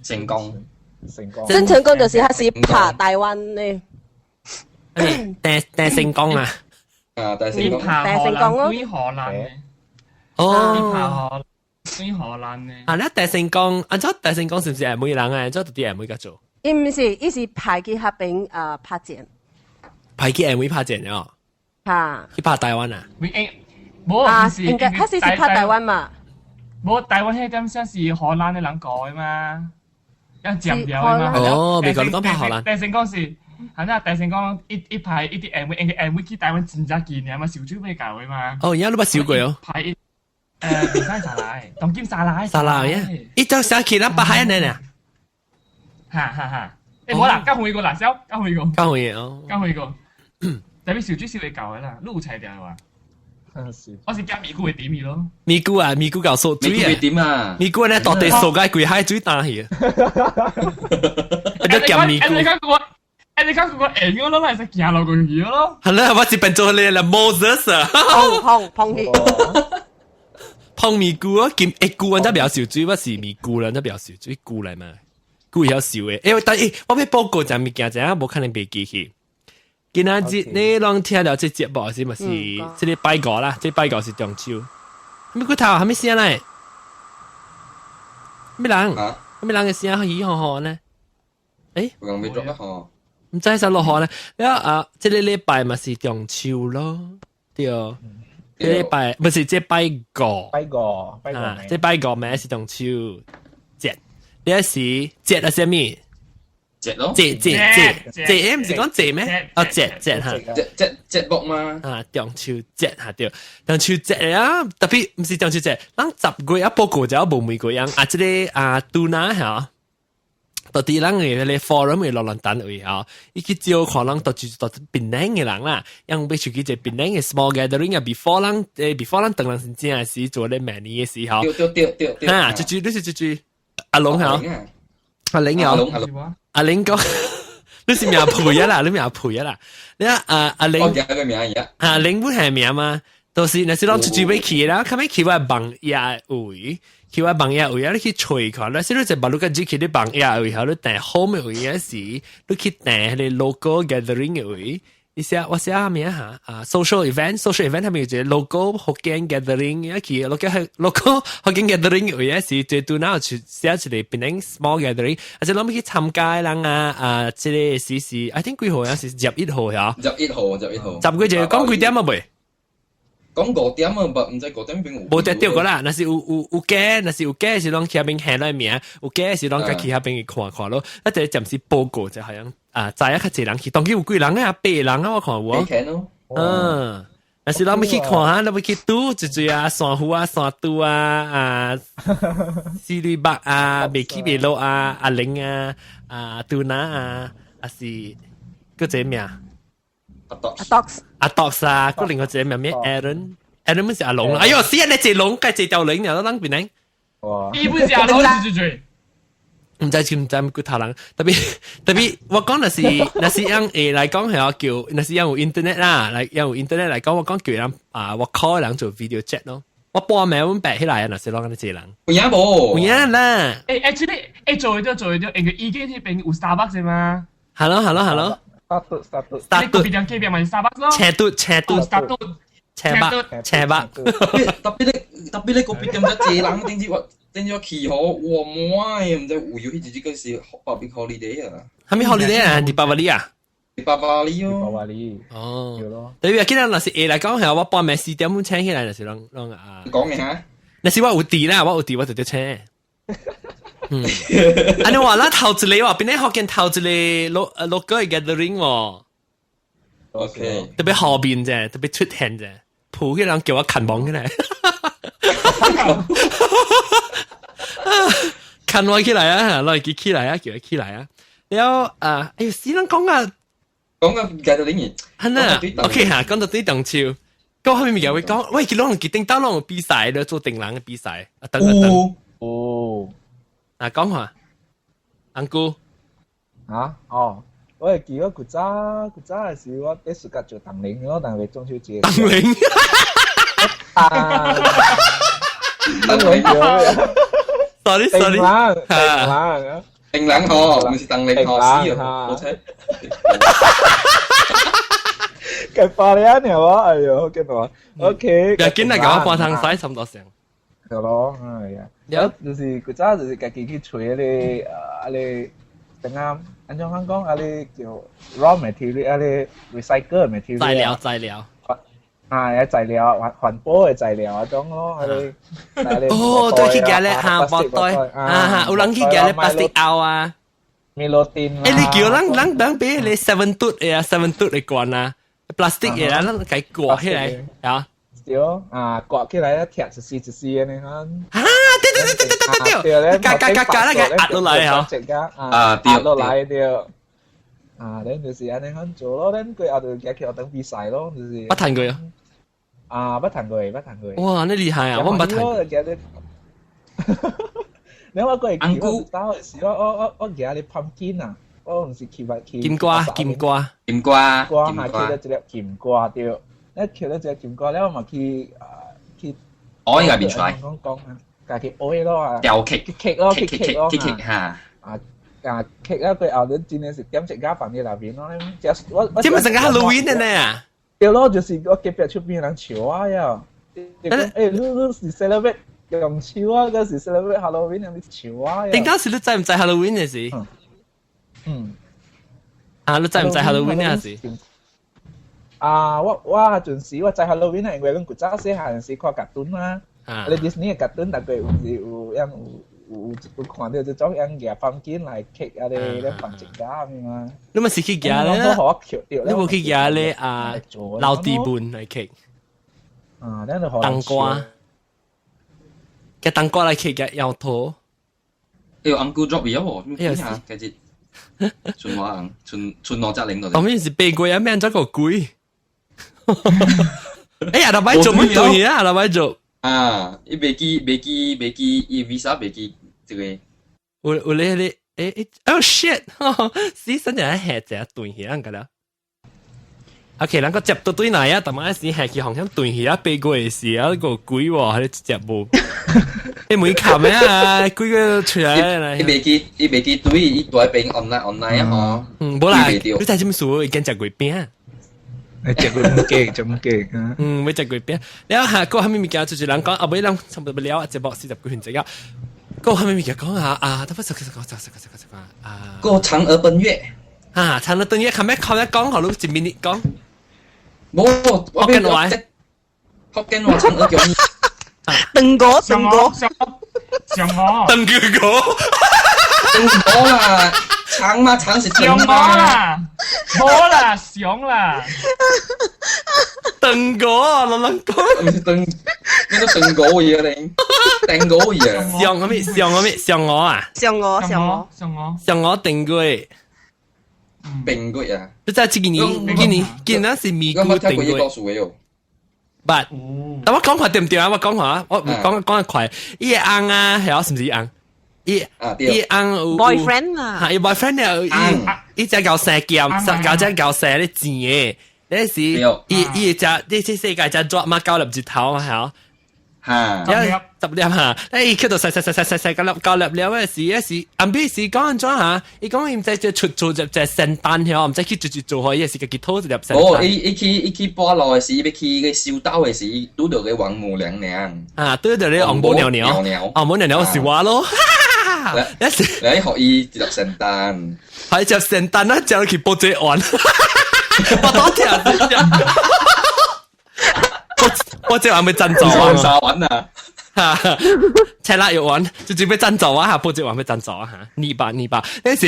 成功。成功。鄭成功就是彼時拍台灣的。鄭鄭成功啊！啊，鄭成功。鄭成功咯。對荷蘭的。哦。拍荷對荷蘭的。啊，你鄭成功，啊，這鄭成功是毋是廈門人啊？這到佇廈門共做？伊毋是，伊是派去彼邊啊拍戰。派去廈門拍戰哦。哈。去拍台灣啊？袂無啊，應該彼時是拍台灣嘛？無台灣彼點先是荷蘭的人過的嘛，一佔掉的嘛。哦，美國你講拍荷蘭。大成講是，係啦，大成講一一排一啲 M V，因為 M V 去台灣真正幾年嘛，燒酒未夠的嘛。哦，而家你捌燒過哦。排一唔使沙拉，當今沙拉。沙拉呀！一張相去咱北海呢呢。哈哈哈！欸，無啦，較遠個啦，小，較遠個。較遠哦。較遠個。特別燒酒燒會夠的啦，你有菜掉啊？我是驚咪菇會點伊咯。咪菇啊，咪菇夠縮水啊！點啊？咪菇呢，到底縮個規海水打去啊！一夾咪菇。你講個，你講個會用咯，係識行落過去咯。係啦，我是變做你啦，Moses 啊！碰碰碰去。碰咪菇啊，兼一菇，我真比較少水，我是咪菇啦，真比較少水菇來嘛，菇會曉燒的。欸，但欸，我欲報告一項物件，知影無可能袂記去。今仔日你攏聽著這節目是毋是？這个拜五啦，這拜五是中秋。啥物骨頭？啥物聲來？啥物人？啥物人的聲起吼吼呢？欸？有人欲落雨？毋知啥落雨呢？了啊，這个禮拜嘛是中秋咯，對。這禮拜不是這拜五，拜五，拜五啊，這拜五暝是中秋節，你是節啊啥物？節咯，節節節節，毋是講節咩？哦，節節哈，節節節目嘛。啊，中秋節哈對，中秋節啊，特別毋是中秋節，咱10月啊報告就無每個樣啊，這個啊拄那嚇。到底人嘅咧 forum 嘅落蘭單位啊，伊去招看人到就是到檳城嘅人啦，因欲出去一個檳城嘅 small gathering 啊，before 人before 咱當人是正時做咧明年嘅時候，對對對對對，啊，就就你是就就阿龍嚇，阿玲阿龍阿龍阿玲講，你是名配啊啦，你名配啊啦，你啊阿阿玲，我記個名而家，阿玲本係名嘛，到時若是攏出去欲去啦，較尾去我網頁位。去我網頁位啊，你去揣看，若是你在馬路個只去你網頁位，後你訂 home 位啊時，你去訂彼个 local gathering 的位，你寫我寫啥名哈啊？social event，social event 他們有一個 local 福建 gathering，啊去 local local 福建 gathering 位啊時，最拄那有寫一個檳城 small gathering，啊這攏欲去參加的人啊啊，這个時是，I think 幾號啊？是11號呀？ 11號，11號。十幾就講幾點啊？未？講5點啊，毋知5點邊有。無得對過啦，若是有有有假，若是有假是攏去遐邊喊來名，有假是攏共去遐邊去看看咯。啊，這暫時報告就好像啊，知影較濟人去，當今有幾人啊？八人啊，我看有啊。嗯，若是攏欲去看下，攏欲去拄一濟啊，珊瑚啊，山拄啊，啊，四類目啊，未起未落啊，阿玲啊，啊，杜娜啊，啊是，閣一個名。阿 Docs，阿 Docs，阿 Docs 啊，閣另外一個名咩？Aaron，Aaron 毋是阿龍啦。哎喲，死啊！你一龍，該一條龍爾，咱邊呢？哇！伊不是阿龍是最毋知毋知骨頭人，特別特別，我講若是若是用會來講係叫，若是用有 internet 啦，來用有 internet 來講，我講叫人啊，我 call 人做 video chat 咯。我半暝阮白起來啊，若是攏按呢濟人。有影無？有影啦。欸，actually，欸，做會著做會著，因為伊個彼邊有 Starbucks 嘛。 Hello，hello，hello。 Starbucks Starbucks。 Starbucks 隔壁隔壁嘛是 Starbucks 咯。斜嘟斜嘟。 Starbucks。斜北斜北。特別咧特別咧，隔壁店遮濟人，頂次我頂次我去吼，哇滿的，毋知有有彼一日個是 public holiday 啊。啥物 holiday 啊？迪巴瓦利啊？迪巴瓦利哦。迪巴瓦利。哦。特別今日若是下來講係我半暝4點鐘醒起來，就是攏攏啊。講嘅哈？若是我有佇啦，我有佇我就得請。嗯，啊你話咱頭一个話，邊個福建頭一個 local gathering 喎？OK，特別後面啫，特別出現啫，抱起人叫我牽網起來，牽我起來啊，來記起來啊，叫佢起來啊。了啊，哎喲，死人講啊，講啊 gathering，係啦，OK 哈，講到對中秋，講後面物件會講，喂，佢攏決定到攏有比賽咧，做燈籠的比賽，啊等啊等，哦。啊，講下，安姑，啊，哦，我會記得古早古早的時，我佇暑假做燈籠咯，但係中秋節。燈籠，啊，燈籠，sorry sorry，燈籠，燈籠吼，毋是燈籠吼，死啊，我猜。計巴你啊，我，哎喲，見到，OK。又見嚟搞半湯西，差唔多成。對咯，哎呀，有就是古早就是家己去揣彼个啊個等下按怎講啊個叫 raw material 啊個 recycle material 材料材料，啊，有材料環保嘅材料嗰種咯，嗰啲。哦，對，去夾咧嚇，包袋啊，有人去夾咧 plastic 包啊。米洛丁。誒，你叫人人人俾你 seven 嘟嘅啊，seven 嘟嚟罐啊，plastic 嘅啦，咱給掛起來啊。對啊，掛起來一貼一絲一絲嘅呢。啊，對對對對對對對，加加加加那個壓落來嗬。啊，壓落來對。啊，恁就是按呢款做咯，恁過後就行去學堂比賽咯，就是。捌彈過啊？啊，捌彈過，捌彈過。哇，你厲害啊！我毋捌彈過。你我過去我打時我舉咧 pumpkin 啊，我毋是去捌去。金瓜，金瓜，金瓜，瓜下去咗一粒金瓜對，一捡咗一隻金瓜了，我嘛去啊去。我應該變出來。講講啊，家己學咯啊。雕刻，刻咯，刻刻咯，刻嚇。啊啊，刻了過後，你真係是點一家放佇內面咯。我這咪成個 Halloween 的呢？對咯，就是我隔壁出邊人笑我呀。欸，你是 celebrate 用笑啊？嗰時 celebrate Halloween 有咪笑啊？頂當時你知唔知 Halloween 嘅事？嗯。啊，你知唔知 Halloween 嘅事？啊，我陣時我知 Halloween 係因為阮古早細漢時看卡通啊，你 Disney 嘅卡通大概有時有樣有看到這種樣夾 pumpkin 來刻啊，咧咧放一家咁嘛。你咪是去夾咧？你無去夾咧啊？老地盤來刻。啊，咱就冬瓜，夾冬瓜來刻夾搖頭。哎呦，uncle drop 咗喎，咩啊？繼續，剩我人，剩剩兩隻零度。後面是八月啊，咩人做個鬼？哎呀，老闆做乜對啊？老闆做啊，伊袂記袂記袂記，伊 visa 袂記這個。有咧咧，欸欸，oh shit！死神就係下隻斷起人個啦。OK，咱個接到對來啊，但係時下去紅險斷起啊，八月時啊，個鬼喎，喺接無。你每冚咩啊？鬼個出來。伊袂記，伊袂記對，伊大邊 online online 啊吼。嗯，無啦，你知這麼數，伊驚食月餅。食月餅，食月餅。嗯，欲食月餅。了後閣啥物物件，就是人講，後尾人差不多了，節目40幾分鐘啊。閣啥物物件講啊啊，他不是講講講講講講啊。閣嫦娥奔月。啊，嫦娥奔月，後尾後尾講，好，你一 minute 講。無，我福建話，福建話嫦娥叫你。鄧哥，鄧哥，上我，鄧哥哥，鄧哥啦，長嘛長是上我啦，冇啦，上啦，鄧哥啊，老人講，唔是鄧，咩都鄧哥嘢你，鄧哥嘢。上我咩？上我咩？上我啊？上我，上我，上我，上我鄧哥。病過啊！你知這幾年，今年今年是咪菇定過？But，但我講話對唔對啊？我講話，我講講得快。伊個翁啊，係啊，是唔是翁？伊伊翁有 boyfriend 啊？嚇，伊 boyfriend 了，伊伊只搞生劍，搞只搞生咧錢嘅，那時伊伊只你這世界只抓馬九粒日頭嘛，係啊。嚇， 10粒嚇，伊去到細細細細細細九粒九粒了嘅時，嗰時暗暝時講安怎嚇？伊講伊毋知只出做隻隻聖誕曉，毋知去做做做好，伊是家己討一粒聖誕。哦，伊去跋路嘅時，伊欲去個修道嘅時，伊拄著個王母娘娘。啊，拄著個王母娘娘，王母娘娘是我咯。你是你學伊一粒聖誕，係隻聖誕啊，就去報這案，我多聽。我這話咪贊助啊！沙玩啊！哈，赤辣肉丸就準備贊助啊！哈，報這話咪贊助啊！哈，二百二百，那時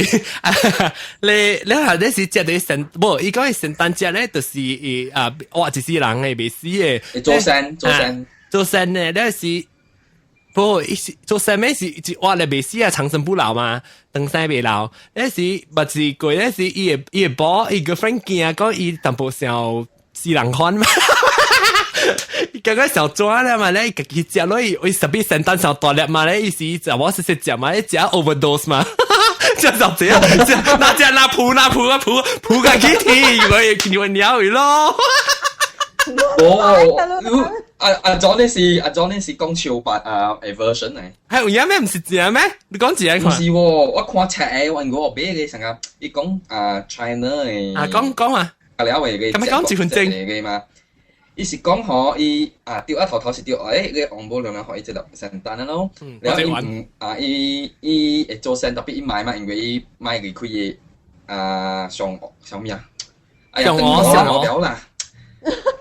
你你係那時食啲聖，無伊講聖誕節咧，就是啊，活一世人嘅袂死嘅。做善做善做善咧，那時不伊是做善咩是一活咧袂死啊，長生不老嘛，長生袂老。那時捌是過那時，伊個某伊個 friend 驚講伊淡薄像死人款嘛。伊感覺想抓了嘛咧，家己食落去，伊十比聖誕上大粒嘛咧，伊是食我是食嘛，伊食 overdose 嘛，食就這樣，那只那噗那噗啊噗噗個去天，我也見鳥咯。哦，阿阿莊呢是阿莊呢是講潮白啊 version 嚟。係有影咩？唔是正咩？你講正唔是喎，我看冊我我買嘅成個，伊講啊 China 嘅。啊講講啊。啊了嘅咁咪講一分鐘嘅嘛。伊是講吼，伊啊對啊頭頭是對，欸個王母娘娘予伊一粒聖誕咯，然後伊毋啊伊伊會做善，特別伊買嘛，因為伊買離開個啊上上咩啊？哎呀，上我上我了啦，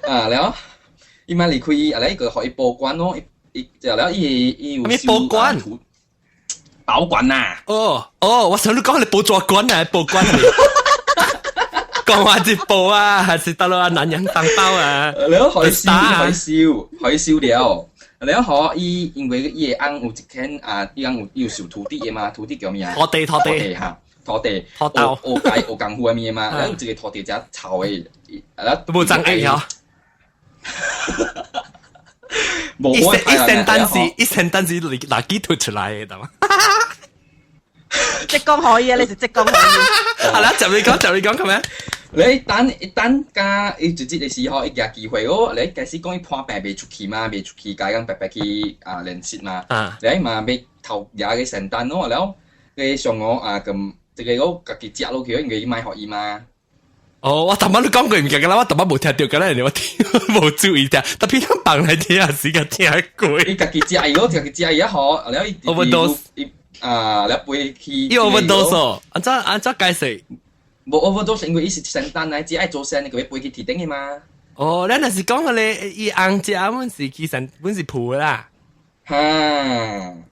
啊了，伊嘛離開，啊咧個予伊保管咯，伊就了伊有咩保管？保管啊！哦哦，我想你講你保做官啊，保管啊！講話一報啊，還是得咯？南洋當包啊！你海燒海燒海燒了，你可伊因為伊個翁有一間啊，伊翁有伊有收土地的嘛，土地叫咩啊？土地土地嚇，土地土豆學學解學功夫的物嘛，然後有一個土地只臭的，啊，都無長益嗬。無一聖誕是一聖誕是垃圾吐出來的，知嘛？浙江可以啊，你是浙江可以。係啦，就你講，就你講，咁樣。你等一等加伊直接的時候，伊舉機會哦，你開始講伊破病袂出去嘛，袂出去，加講白白去啊練習嘛。你嘛欲頭舉個聖誕咯，了個上午啊咁，這個我家己食落去，因為伊買予伊嘛。哦，我頭先都講過唔記得啦，我頭先無聽到㗎啦，我聽無注意聽，特別當放來聽時間聽過。伊家己食伊，我家己食伊啊好，了伊 overdose 伊啊，了飛去。伊 overdose 哦，按怎按怎解釋？無 overdose，因為伊是聖誕來，只愛做生，佢欲飛去天頂的嘛。哦，咱若是講個咧，伊紅食阮是其實阮是抱啦。哈！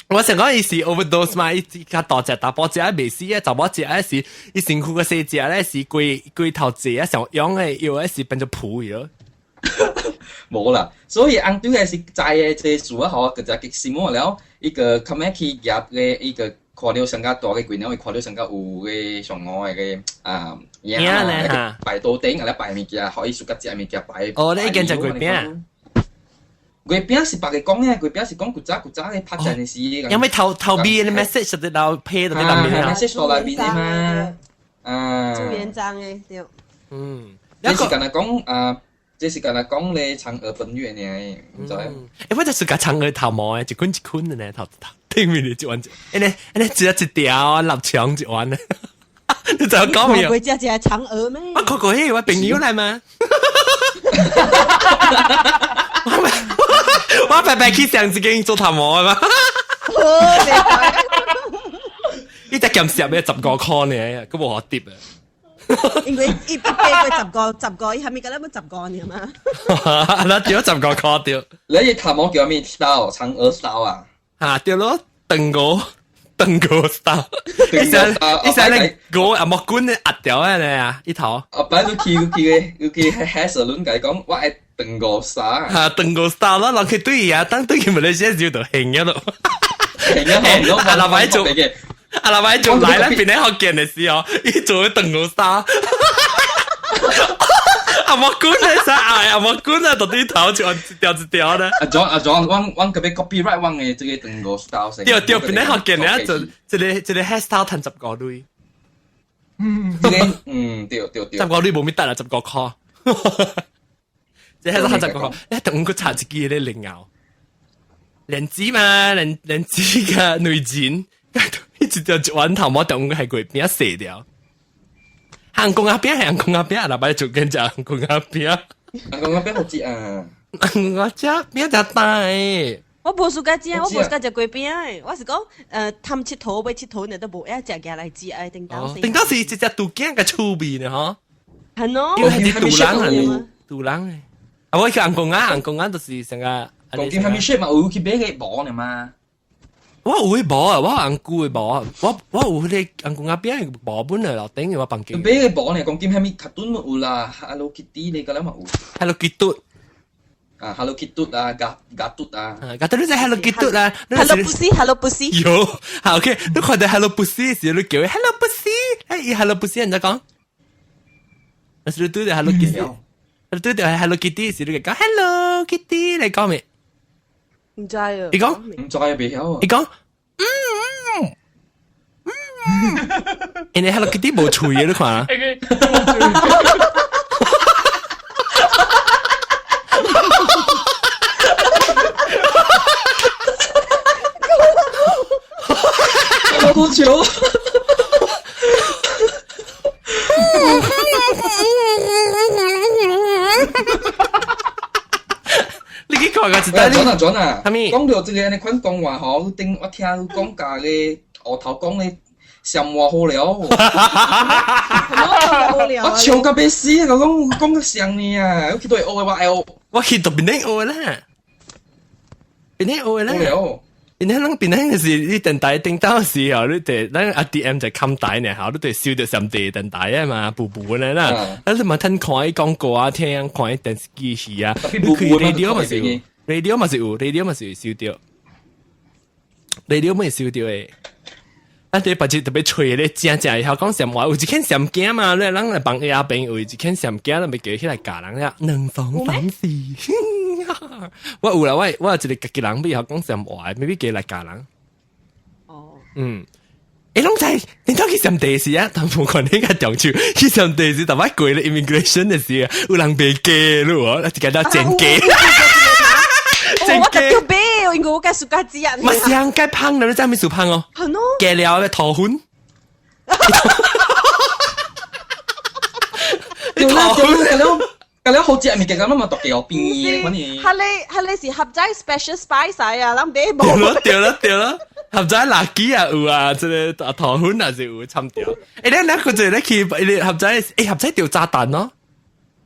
我想講伊是 overdose 嘛，伊較大隻，大波食袂死啊，查某食啊是，伊身軀個細隻咧是規規頭濟啊，上養的藥啊是變做抱藥。無啦，所以翁對個是知的這個事啊，吼，佢就激心我了，伊個較尾去夾個，伊個看到上較大個鬼鳥，伊看到上較有個上五的個啊影啊，擺桌頂啊，咧擺物件，予伊自家食物件擺。哦，你已經食月餅。月餅是別個講的，月餅是講古早古早咧拍戰的時。因為頭頭尾的 message 就留批到啲內面啊。 message 到內面的嘛。啊。朱元璋的對。嗯。這是敢若講啊，這是敢若講咧嫦娥奔月呢，毋知。欸，我就是共嫦娥頭毛的，一捆一捆的呢，頭頭頂面的一彎，按呢按呢一一條立長一彎呢。你知影講沒有？過只只嫦娥咩？我看過彼個我朋友來嘛。我白白去上一間做頭毛的嘛。伊只鹹濕的15箍呢，閣無好疊啊。因為伊爬過10個10個，伊係咪覺得要10個呢嘛？那對15箍對。你個頭毛叫咩 style？嫦娥 style 啊？嚇對咯，長娥長娥 style。伊使伊使咧個阿木棍咧壓掉的咧啊，伊頭。後擺你去去個去黑色輪共伊講，我愛長娥 style。嚇長娥 style 啦，人去對伊啊，當對伊馬來西亞就就興咗咯。興咗，阿老闆做。阿老闆做來咧，變咧福建的時候，伊做長娥衫。阿木棍咧啥？阿木棍啊，到底頭就一條一條咧。阿莊阿莊，阮阮特別 copyright 阮的這個長娥 style。對對，變咧福建咧做這個這個 hairstyle 趁15鐳。嗯，這個嗯對對對。 15鐳無咪得啦，15箍。這 hairstyle 趁15箍，你等佢插一支咧蓮藕，蓮子嘛，蓮蓮子嘅內煎。一條一碗頭毛，中係月餅洗掉。紅公仔餅係紅公仔餅，阿爸做緊食紅公仔餅。紅公仔餅好食啊！紅公仔餅誠大。我無暑假食，我無暑假食月餅的。我是講，貪𨑨迌欲𨑨迌呢，都無愛食起來食愛頂當時。頂當時一隻杜囝嘅趣味呢，嗬。係喏。因為係啲杜人啊，杜人的。啊，我去紅公仔，紅公仔就是成個。講見係咪說嘛？有去買個無呢嘛？我有彼無啊，我紅姑的無啊，我有彼個紅公仔餅的無本來樓頂的我房間。買個無呢？講見係咪卡頓有啦？Hello Kitty 你個了嘛有？Hello Kitty 啊，Hello Kitty 啊，加加嘟啊，加嘟你知 Hello Kitty 啦，Hello Pussy，Hello Pussy。有，好 OK，你看到 Hello Pussy 時，你叫伊 Hello Pussy，哎，伊 Hello Pussy 按怎講？若是你拄著 Hello Kitty，你拄著 Hello Kitty 時，你就講 Hello Kitty，你講咩？毋知啊。伊講毋知啊，袂曉啊。伊講，嗯嗯嗯，因為 Hello Kitty 無喙的，你看啊。好笑。你去看個一單。轉啊轉啊！講到這個按呢款講話吼，頂我聽你講價個學頭講咧，上話好了。我笑到欲死，我講講個啥呢啊？我去對學的我愛學我去到檳城學啦，檳城學啦。檳城攏檳城就是你電台頂到時候，你佇咱 ATM 就冚台呢，吼，你佇收著上帝電台啊嘛，布布呢啦，啊你嘛聽看伊廣告啊，聽看伊電視機戲啊，你開 radio 嘛是有，radio 嘛是有，radio 嘛是收著，radio 嘛是收著的。啊！啲別日特別吹咧，正正會曉講暹話，有一間暹鏡嘛，你人來幫亞邊有一間暹鏡，人咪叫起來教人咧，兩方反四。我有啦，我有一個家己人，會曉講暹話，未必叫來教人。哦。嗯。欸，攏知，你到去暹地時啊，但無看你個中秋去暹地時，逐擺過咧 immigration 的時，有人袂記咯，一個叫真假。我特叫買，因為我介暑假子啊。嘛是啊，該芳啦，你知咩數芳哦？係咯。加了咧頭粉。對啦對啦，咁了咁了好食物件，咁嘛獨叫變嘅，反正。係你是合仔 special spice 啊，咱買無。對咯對咯對咯，合仔垃圾啊有啊，這個頭粉也是有參掉。欸，你兩個就咧去，你合仔，欸合仔掉炸彈咯。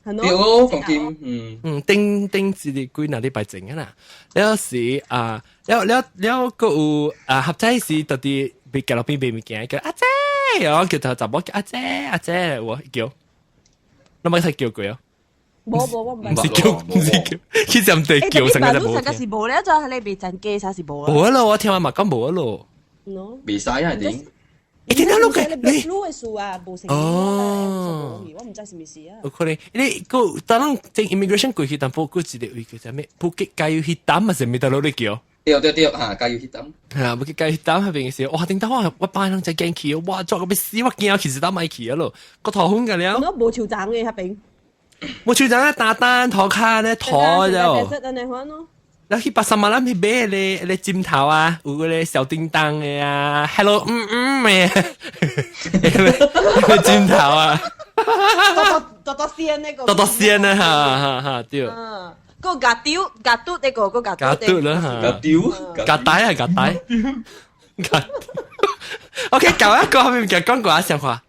對咯，講金，嗯嗯，頂頂一個幾若禮拜前啊啦，了時啊，了了了，閣有啊，合仔時到底被街路邊賣物件，叫阿姐，我叫他查某叫阿姐阿姐，我叫，你冇睇叫過哦？無無我唔唔是叫唔是叫，其實唔對叫成個就無。成個是無咧，就係你未真假啥是無。無咯，我聽我媽講無咯。未使啊，點？欸，點解錄嘅？你錄嘅數啊，無成哦，我唔知是咪是啊。有可能你個當咱正 immigration 過去，但不過一個位叫啥物？普吉加油彼擔嘛是咪得落嚟叫？對對對，嚇加油彼擔。嚇，普吉加油彼擔彼邊時，哇！頂到我我班人真驚去，哇！作個欲死，我驚其實都莫去啊咯，個頭昏個了。我無樹叢嘅彼邊。無樹叢啊，單單塗跤咧塗咗。然後去巴沙馬蘭去買咧咧枕頭啊，有個咧小叮當的啊，Hello 嗯嗯的，個枕頭啊，多多多仙那個，多多仙啊，哈哈哈對。嗯，個夾丟夾嘟那個個夾夾嘟啦哈，夾丟夾帶啊夾帶，夾。OK，搞一個後面就講過一聲話，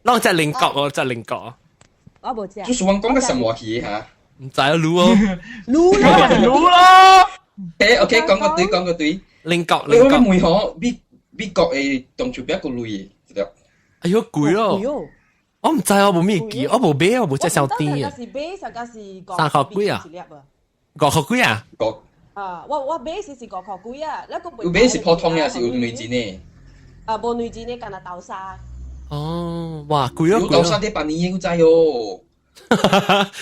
啷隻菱角哦，隻菱角哦。我無食。就是我講個什麼戲嚇？唔知啊，滷哦，滷咯，滷咯。誒，OK，講個對，講個對。菱角，菱角。你問嗬，美美國的中秋餅個類的，知道？哎喲，貴咯！我唔知，我無咩記，我無買，我無食小甜啊。是買，上個是三塊幾啊？五塊幾啊？五。啊，我買時是五塊幾啊，那個有買是普通的，還是有軟錢的？啊，無軟錢的，干焦豆沙。哦，哇，貴咯！豆沙啲百年要知哦。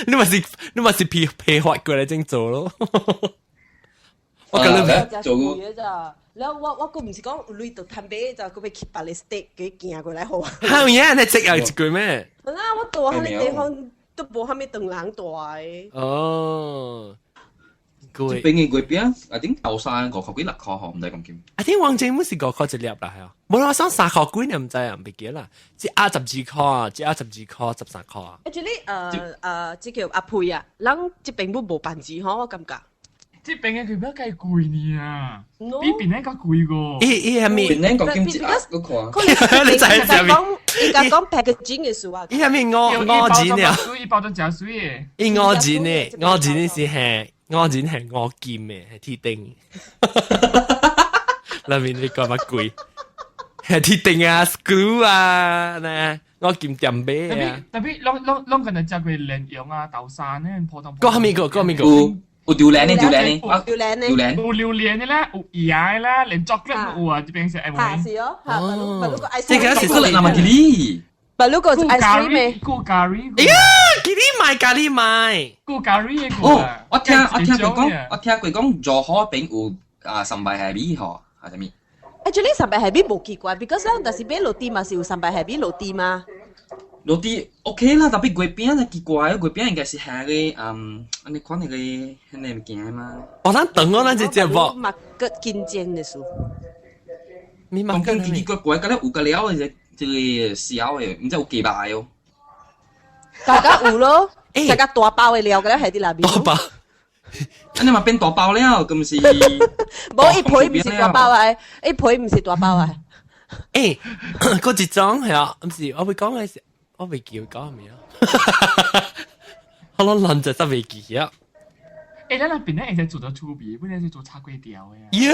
你咪是你咪是批批發過來整做咯。我覺得做嘅咋，然後我閣毋是講有鐳就趁買，就閣欲去別個 state 給行過來予我。哈有影，你這又一句咩？啊，我住彼个地方都無啥物唐人住的。哦，這邊嘅月餅，啊頂豆沙五塊幾六塊吼，毋知講金。啊，頂王政府是五塊一粒啦，係啊。無啦，我想三塊幾，你毋知啊，毋記啦。一盒十二塊啊，一盒十二塊，13塊啊。 Actually，這叫阿佩啊，咱這邊本無辦錢吼，我感覺。這邊嘅佢比較貴呢啊，比檳城較貴個。伊伊係咪？檳城講金一盒，我看。你知啥物？伊講講 packaging 嘅事啊。伊係咪五五錢啊？一包裝誠媠的。伊五錢的，五錢是係五錢係五金的，係鐵釘。內面你講乜鬼？係鐵釘啊，screw 啊，呢五金店買啊。特別攏攏攏敢若食過蓮蓉啊、豆沙呢，普通。講啥物個？講啥物個？有榴蓮的，榴蓮的，榴蓮的，榴蓮。有榴蓮的啦，有椰的啦，連巧克力都有啊，這邊是愛無。是哦，哦。這個是巧克力那麼吉利。不如個 ice cream 的。顧咖喱。哎呀，吉利買咖喱買。顧咖喱的。哦，我聽過講，我聽過講，柔佛邊有啊三白蝦米吼，還是啥物？ Actually 三白蝦米無奇怪，because 咱若是買落地嘛，是有三白蝦米落地嘛。落地 OK 啦，特別月餅就奇怪，月餅應該是下個嗯，按呢款那個彼个物件嘛。哦，咱等我咱這節目。嘛閣緊張的事。你嘛講緊奇奇怪怪，敢若有個了的這個小的，毋知有雞肉的哦。大家有咯，食個大包的料，敢若係佇內面。大包。按呢嘛變大包了，敢毋是？無一皮毋是大包的，一皮毋是大包的。欸，閣一種係啊，毋是我會講的是。我未記講咩啊，我攏亂就真未記啊。欸，咱那邊咧會使做到趣味，本來是做炒粿條的啊。耶，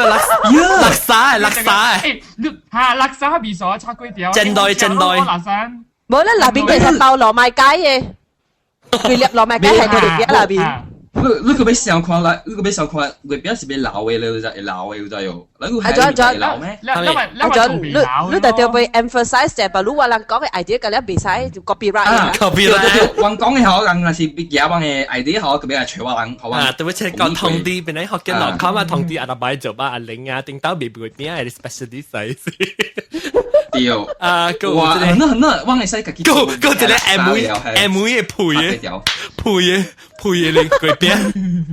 垃圾垃圾。欸，你哈垃圾味素炒粿條。真對真對。垃圾。無咧，那邊其實包糯米雞嘅，佢粒糯米雞喺佢哋邊那邊。你你個欲想看來，你個欲想看月餅是欲老的咧，就會老的，有知哦？你個係會老咩？阿俊，你特別會 emphasize 者，但你話人講嘅 idea，咁你袂使就 copyright 啊，copyright。我講嘅好，人若是欲夾我嘅 idea 好，特別係揣我人，好啊，特別係講同啲，本來學緊落考嘛，同啲阿拉擺做吧，阿玲啊，頂到未會變係 specialist size。對。啊，哇，很多很多，我會使家己做。個一個 M V M V 嘅配嘅，配嘅配嘅你月餅。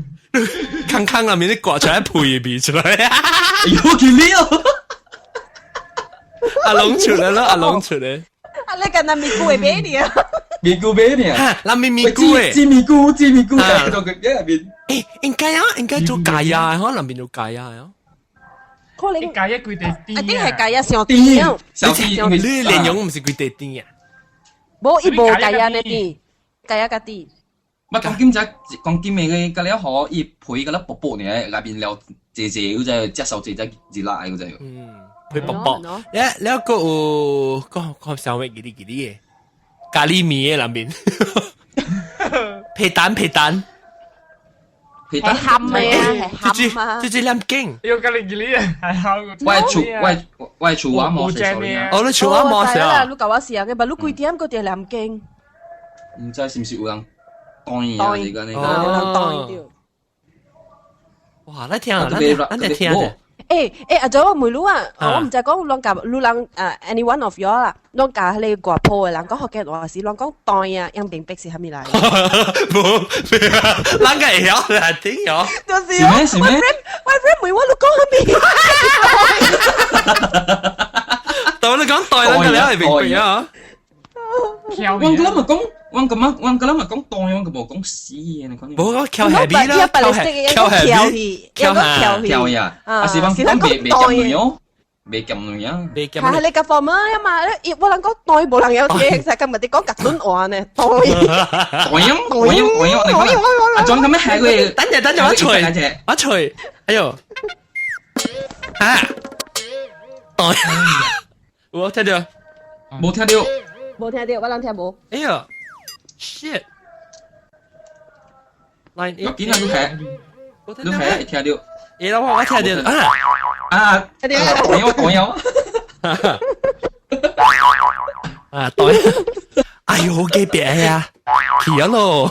康康那邊你掛出來配嘅味出來。哎呦，見你哦！阿龍出來咯，阿龍出來。啊，你跟那咪菇嘅餅呢？咪菇餅呢？那咪咪菇誒，雞米菇，雞米菇喺個月餅入面。誒，應該啊，應該做芥啊，可能變做芥啊。可能芥一佢哋一定係芥啊，上甜。上甜，你蓮蓉唔是佢哋甜啊？無，伊無芥啊，呢甜，芥啊較甜。乜講金只講金嘅個，個了好，伊皮個了薄薄呢，內面料濟濟，有只接受濟只熱辣的，有只。嗯，皮薄薄。你你個有講講啥物？記哩記哩的咖喱麵的內面，皮蛋皮蛋，皮蛋係鹹嘅啊，係鹹啊。這這兩勁。有咖喱記哩啊，係鹹。我係厝我冇食啊。哦，你厝我冇食啊。你教我試啊，嘅，你幾點個就兩勁？唔知是唔是有人？當然啊，這個那個。當掉。哇！你聽啊，你聽啊。欸欸，阿祖我問你啊，我唔知講攏教你人誒，any one of you 啦，攏教迄個外婆的人講福建話時，攏講當啊，樣明白是啥物來？無，人個會曉來聽哦。就是哦，我 friend 問我你講啥物？當你講當，人個了會明白啊。我嗰陣咪講，我咁樣，我嗰陣咪講當，我個無講死嘅，你講。無講翹下邊啦，翹下邊，翹下翹呀，啊是講講未未鹹卵哦，未鹹卵啊。未鹹。係你個 form 啊嘛，你我人講當無人有聽，實今日你講格準話呢，當。當樣當樣當樣，你講阿莊咁樣係佢。等陣等陣，我吹，我吹，哎呦，啊，當，有聽到？無聽到。無聽到，我人聽無。哎呀，shit！來，我見啊，你係，你係聽到。欸，我聽到啊啊，聽到，我講有。啊，對。哎呦，好幾別呀，起咗咯。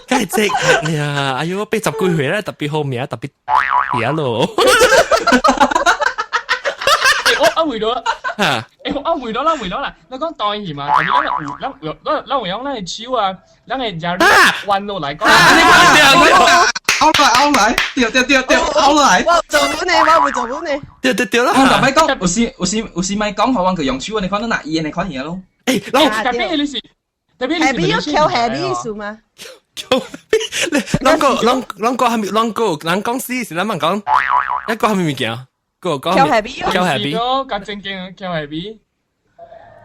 梗係即呀！哎呦，80幾歲咧，特別好名，特別起咗咯。我啊回咗，欸我啊回咗啦，回咗啦。你講當然嘛，特別咱有咱咱有用咱的手啊，咱的只彎落來講。拗來拗來，對對對對，拗來。我做本呢，我會做本呢。對對對啦。我特別講，有時咪講，我佢用手，你看到哪伊，你看嘢咯。欸，特別你是，特別你是要翹下邊意思嗎？翹你，啷個啷啷個係咪啷個？人講死是咱問講，一個係咪物件？個講翹下邊，翹下邊，較正經翹下邊。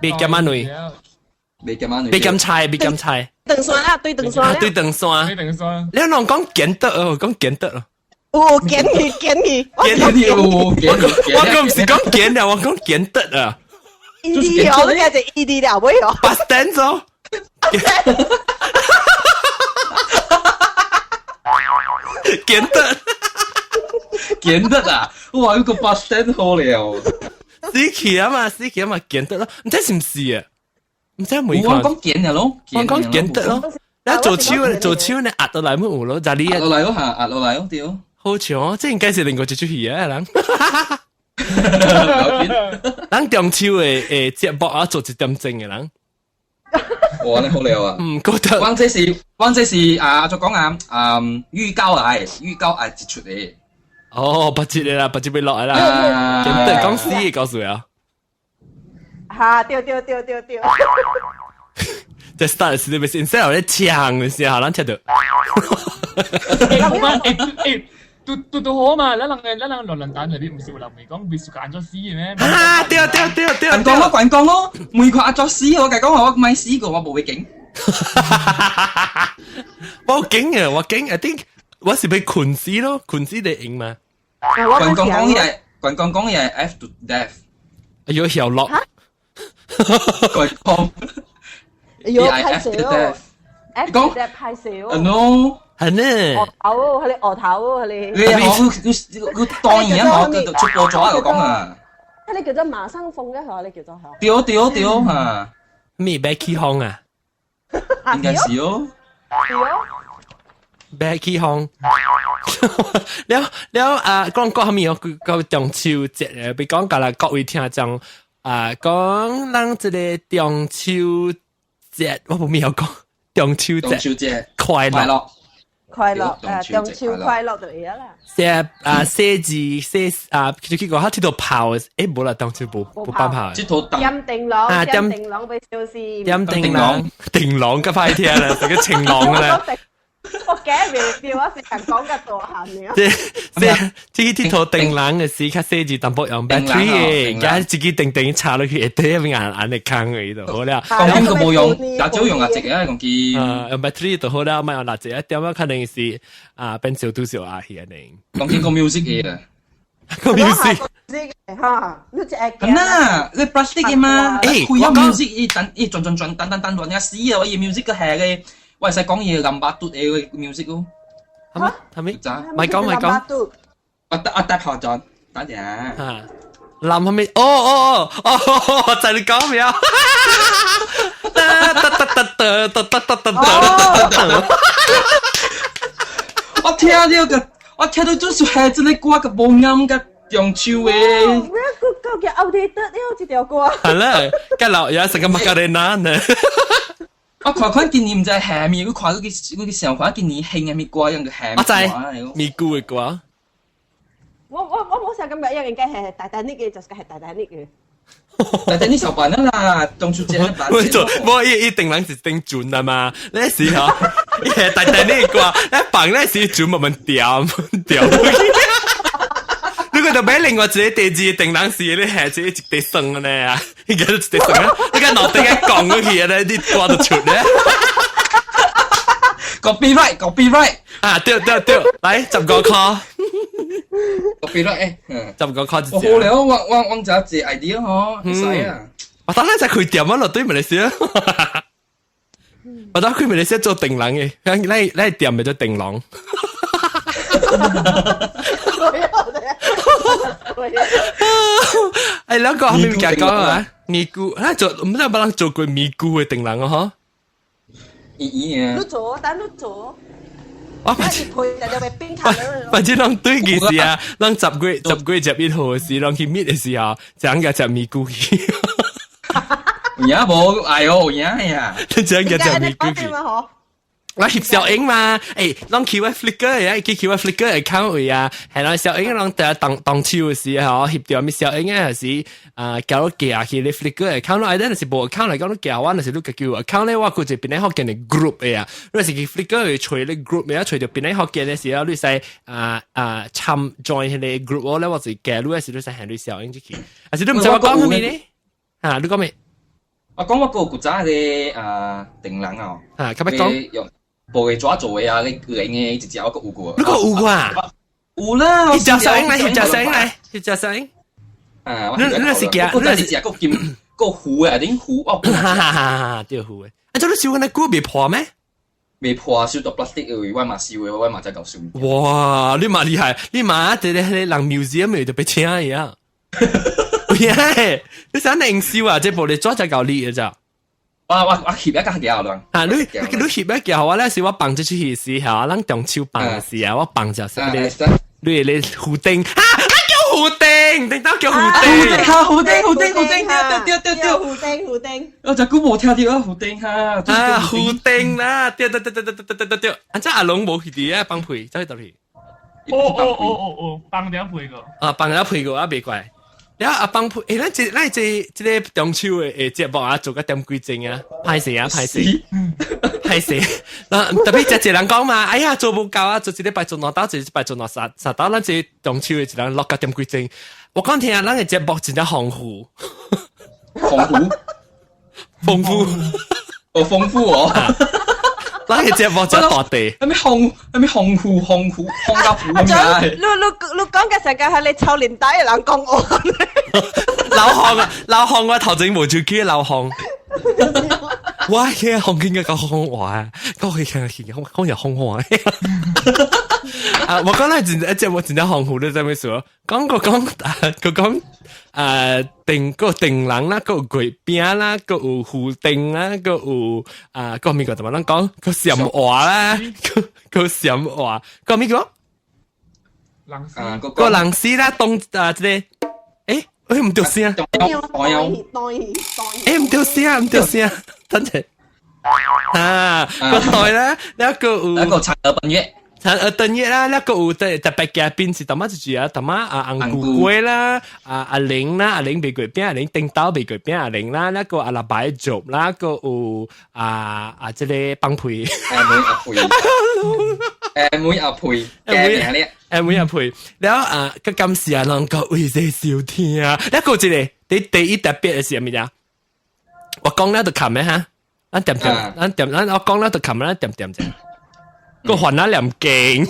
別減啊女，別減啊女，別減菜，別減菜。長山啦，對長山。對長山。對長山。你攏講簡得哦，講簡得咯。哦，簡去簡去，簡去哦，簡去。我講唔是講簡了，我講簡得啊。E D 哦，你係 E D 了，尾哦。 Past tense 哦。簡得。簡得啊！哇，呢個 past tense 好了。死氣啊嘛，死氣啊嘛，簡得咯。唔知是唔是啊？唔知每我講簡嘅咯，我講簡得咯。你做手做手，你壓到來冇有咯？就你壓落來咯嚇，壓落來咯對。好長，這應該是另外一出戲啊，人。人中秋的誒節目啊，做一點鐘的人。哇！你好料啊！嗯，覺得。我這是啊，就講啊，嗯，預告來，預告啊，一出的。哦，八折啦，八折要落來啦。簡得講死嘅告訴啊。哈，對對對對對。這 start 是你咪先，先有咧唱嘅時候，咱聽到。欸，我欸欸，拄拄拄好嘛，咱人嘅咱人落論壇裏邊唔是有人咪講未屬安怎死嘅咩？啊，對對對對，人講咯，人講咯，每個安怎死，我講我咪死過，我無會驚。我驚啊，我驚，I think 我是被困死咯，困死就贏嘛。關公講嘢，關公講嘢 F to death。哎呦，曉落。關公。哎呦，歹勢哦。F to death 歹勢哦。 No。係呢。額頭，係你額頭，係你。你好，佢當然啊，佢出播咗就講啊。你叫做馬生鳳嘅，係你叫做係。對對對嚇。咩白起風啊？應該是哦。對哦。白起風。了了啊，講講蝦米哦？個中秋節誒，別講甲啦，各位聽眾啊，講咱這個中秋節，我無咩有講中秋節，中秋節快樂，快樂誒，中秋快樂就會啦。寫啊，寫字寫啊，就結果他鐵頭炮，誒，無啦，當初無無放炮。這套點燈籠啊，點燈籠被消失。點燈籠，燈籠個歹聽啦，這個情郎啦。我驚未掉，我是人講嘅大漢爾。這這這鐵頭燈籠嘅時，較細字淡薄用 battery 嘅，而家自己叮叮插落去，會對面硬硬的坑嘅就好了。講緊個冇用，辣椒用啊，直啊，講見。啊，用 battery 就好了，莫用蠟燭一點啊，可能是啊變少拄少啊，係安尼。講緊個 music 嘅，個 music。哈，你只咁啊，你 plastic 嘅嘛？誒，佢有 music，伊等伊轉轉轉，等等等亂啊死啊！我伊 music 個係嘅。我係使講嘢冧巴嘟嘅 music 咯。係咪？係咪？咪講咪講。我我搭後轉，等陣。啊，冧係咪？哦哦哦哦，就你講咩啊？得得得得得得得得得。我聽到個，我聽到就是係這個歌個無啱個中秋的。我個夠嘅 outdated 了這條歌。係啦，吉老有成個麥格里娜呢。我看看今年毋知下面，我看佢佢想看今年興嘅咩歌，樣個下我知咪咕嘅歌。我冇想感覺，應該係大大呢嘅，就是係大大呢嘅。大大呢小辦啦，中秋節辦。我做，我一定人是定準啊嘛，那時候，大大呢歌，一放那時準慢慢掉掉。你個就買另外一個地址定人是你下一一地算呢啊，應該一地算啊，你個腦頂個講過去咧，你歌就出咧。 Copyright，copyright 啊，對對對，來15塊。 copyright 15塊一隻。好了，我就一個 idea 嗬，唔使啊。我當然在開店啊，落對馬來西亞。我當開馬來西亞做燈籠嘅，咱咱店咪做燈籠。哎，兩個後面講講啊，咪咕，咱做，唔知捌人做過咪咕嘅燈籠啊，嗬？咦咦啊！你做，等你做。我反正攏對其實啊，攏10月11號嘅時，攏去搣嘅時候，就人家食咪咕去。有影無？哎喲，有影呀！你這樣食咪咕去。我翕小影嘛，誒，攏去我 Flickr 啊，去我 Flickr account 位啊，係啦，小影攏在當當手嘅時候，翕掉咪小影啊，是啊，交咗寄去你 Flickr account 咯，哎，咱是無 account 嚟講，你寄我，若是你家己有 account 咧，我佢就變咧福建嘅 group 嘅啊，你是去 Flickr 去揣你 group 嘅啊，揣到變咧福建嘅時候，你使啊啊參 join 迄個 group 咧，我是寄你，是你使行你小影出去，啊是你毋知我講咩咧？啊，你講咩？我講我個古早嘅啊燈籠啊，啊，咁樣講。用布嘅紙做嘅啊，你零嘅一隻我閣有過。你閣有過啊？有啦。翕隻相來，翕隻相來，翕隻相。啊，你你是驚，你是食個金個糊嘅，頂糊哦。哈哈哈！對糊嘅。啊，這你燒那久未破咩？未破，燒到 plastic 嘅，我嘛燒嘅，我嘛再搞燒。哇！你嘛厲害，你嘛佇咧彼個人 museum 咪就被請伊啊！耶！你想能燒啊？這玻璃紙才夠力嘅咋？我翕一個幾後啊！你你翕一個我咧是我放出去時候，咱中秋放嘅時啊，我放就是你你虎丁啊！叫虎丁，頂到叫虎丁，哈虎丁虎丁虎丁，對對對對，虎丁虎丁。我就估無聽到啊，虎丁哈。啊虎丁啦，對對對對對對對對對，啊這阿龍無去佇啊放屁，走去倒去。哦哦哦哦哦，放了屁過。啊放了屁過啊，袂怪。了阿邦配，欸，咱這個中秋的節目啊，做個點幾鐘啊，歹勢啊，歹勢，歹勢。嗱，特別這一人講嘛，哎呀，做無夠啊，做一禮拜做兩刀，一禮拜做兩三三刀，咱這中秋的一人落個點幾鐘。我講聽啊，咱的節目真正豐富，豐富，豐富，哦，豐富哦。咱的節目真大地，係咪豐？係咪豐富？豐富？豐甲富阿張，你你你講嘅成個係你臭年代嘅人講話。流汗啊！流汗我頭前無手機流汗。我嘅紅見嘅講風話，講佢聽聽講講又風話。啊！我講咧真節目真正豐富，你知咩事？講個講個講定個定人啦，個月餅啦，個有芋丁啦，個有啊個咩個怎麼人講？個閃話啦，個個閃話，個咩個？人絲個人絲啦，東啊這個，欸，欸毋對聲，欸毋對聲，毋對聲，等陣啊，個袋啦，那個有那個嫦娥奔月。嫦娥奔月啦，那個有特特別嘉賓是淡仔一句啊，淡仔啊紅菇粿啦，啊阿玲啦，阿玲賣月餅，阿玲頂刀賣月餅，阿玲啦，那個阿拉白粥啦，個有啊啊這個放屁，阿妹阿佩，阿妹阿佩，阿妹阿妹阿佩，了啊，個感謝人各位在收聽，那個一個第第一特別的是啥物啊？我講了就冚咩哈？咱點點，咱點，咱我講了就冚，咱點點者。個還那念經，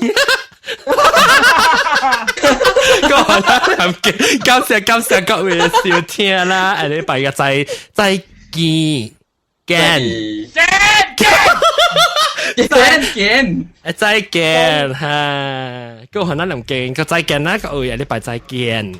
個還那念經，感謝感謝各位收聽啦！下禮拜個再再見，見見見見，再見哈！個還那念經，個再見啦，各位下禮拜再見。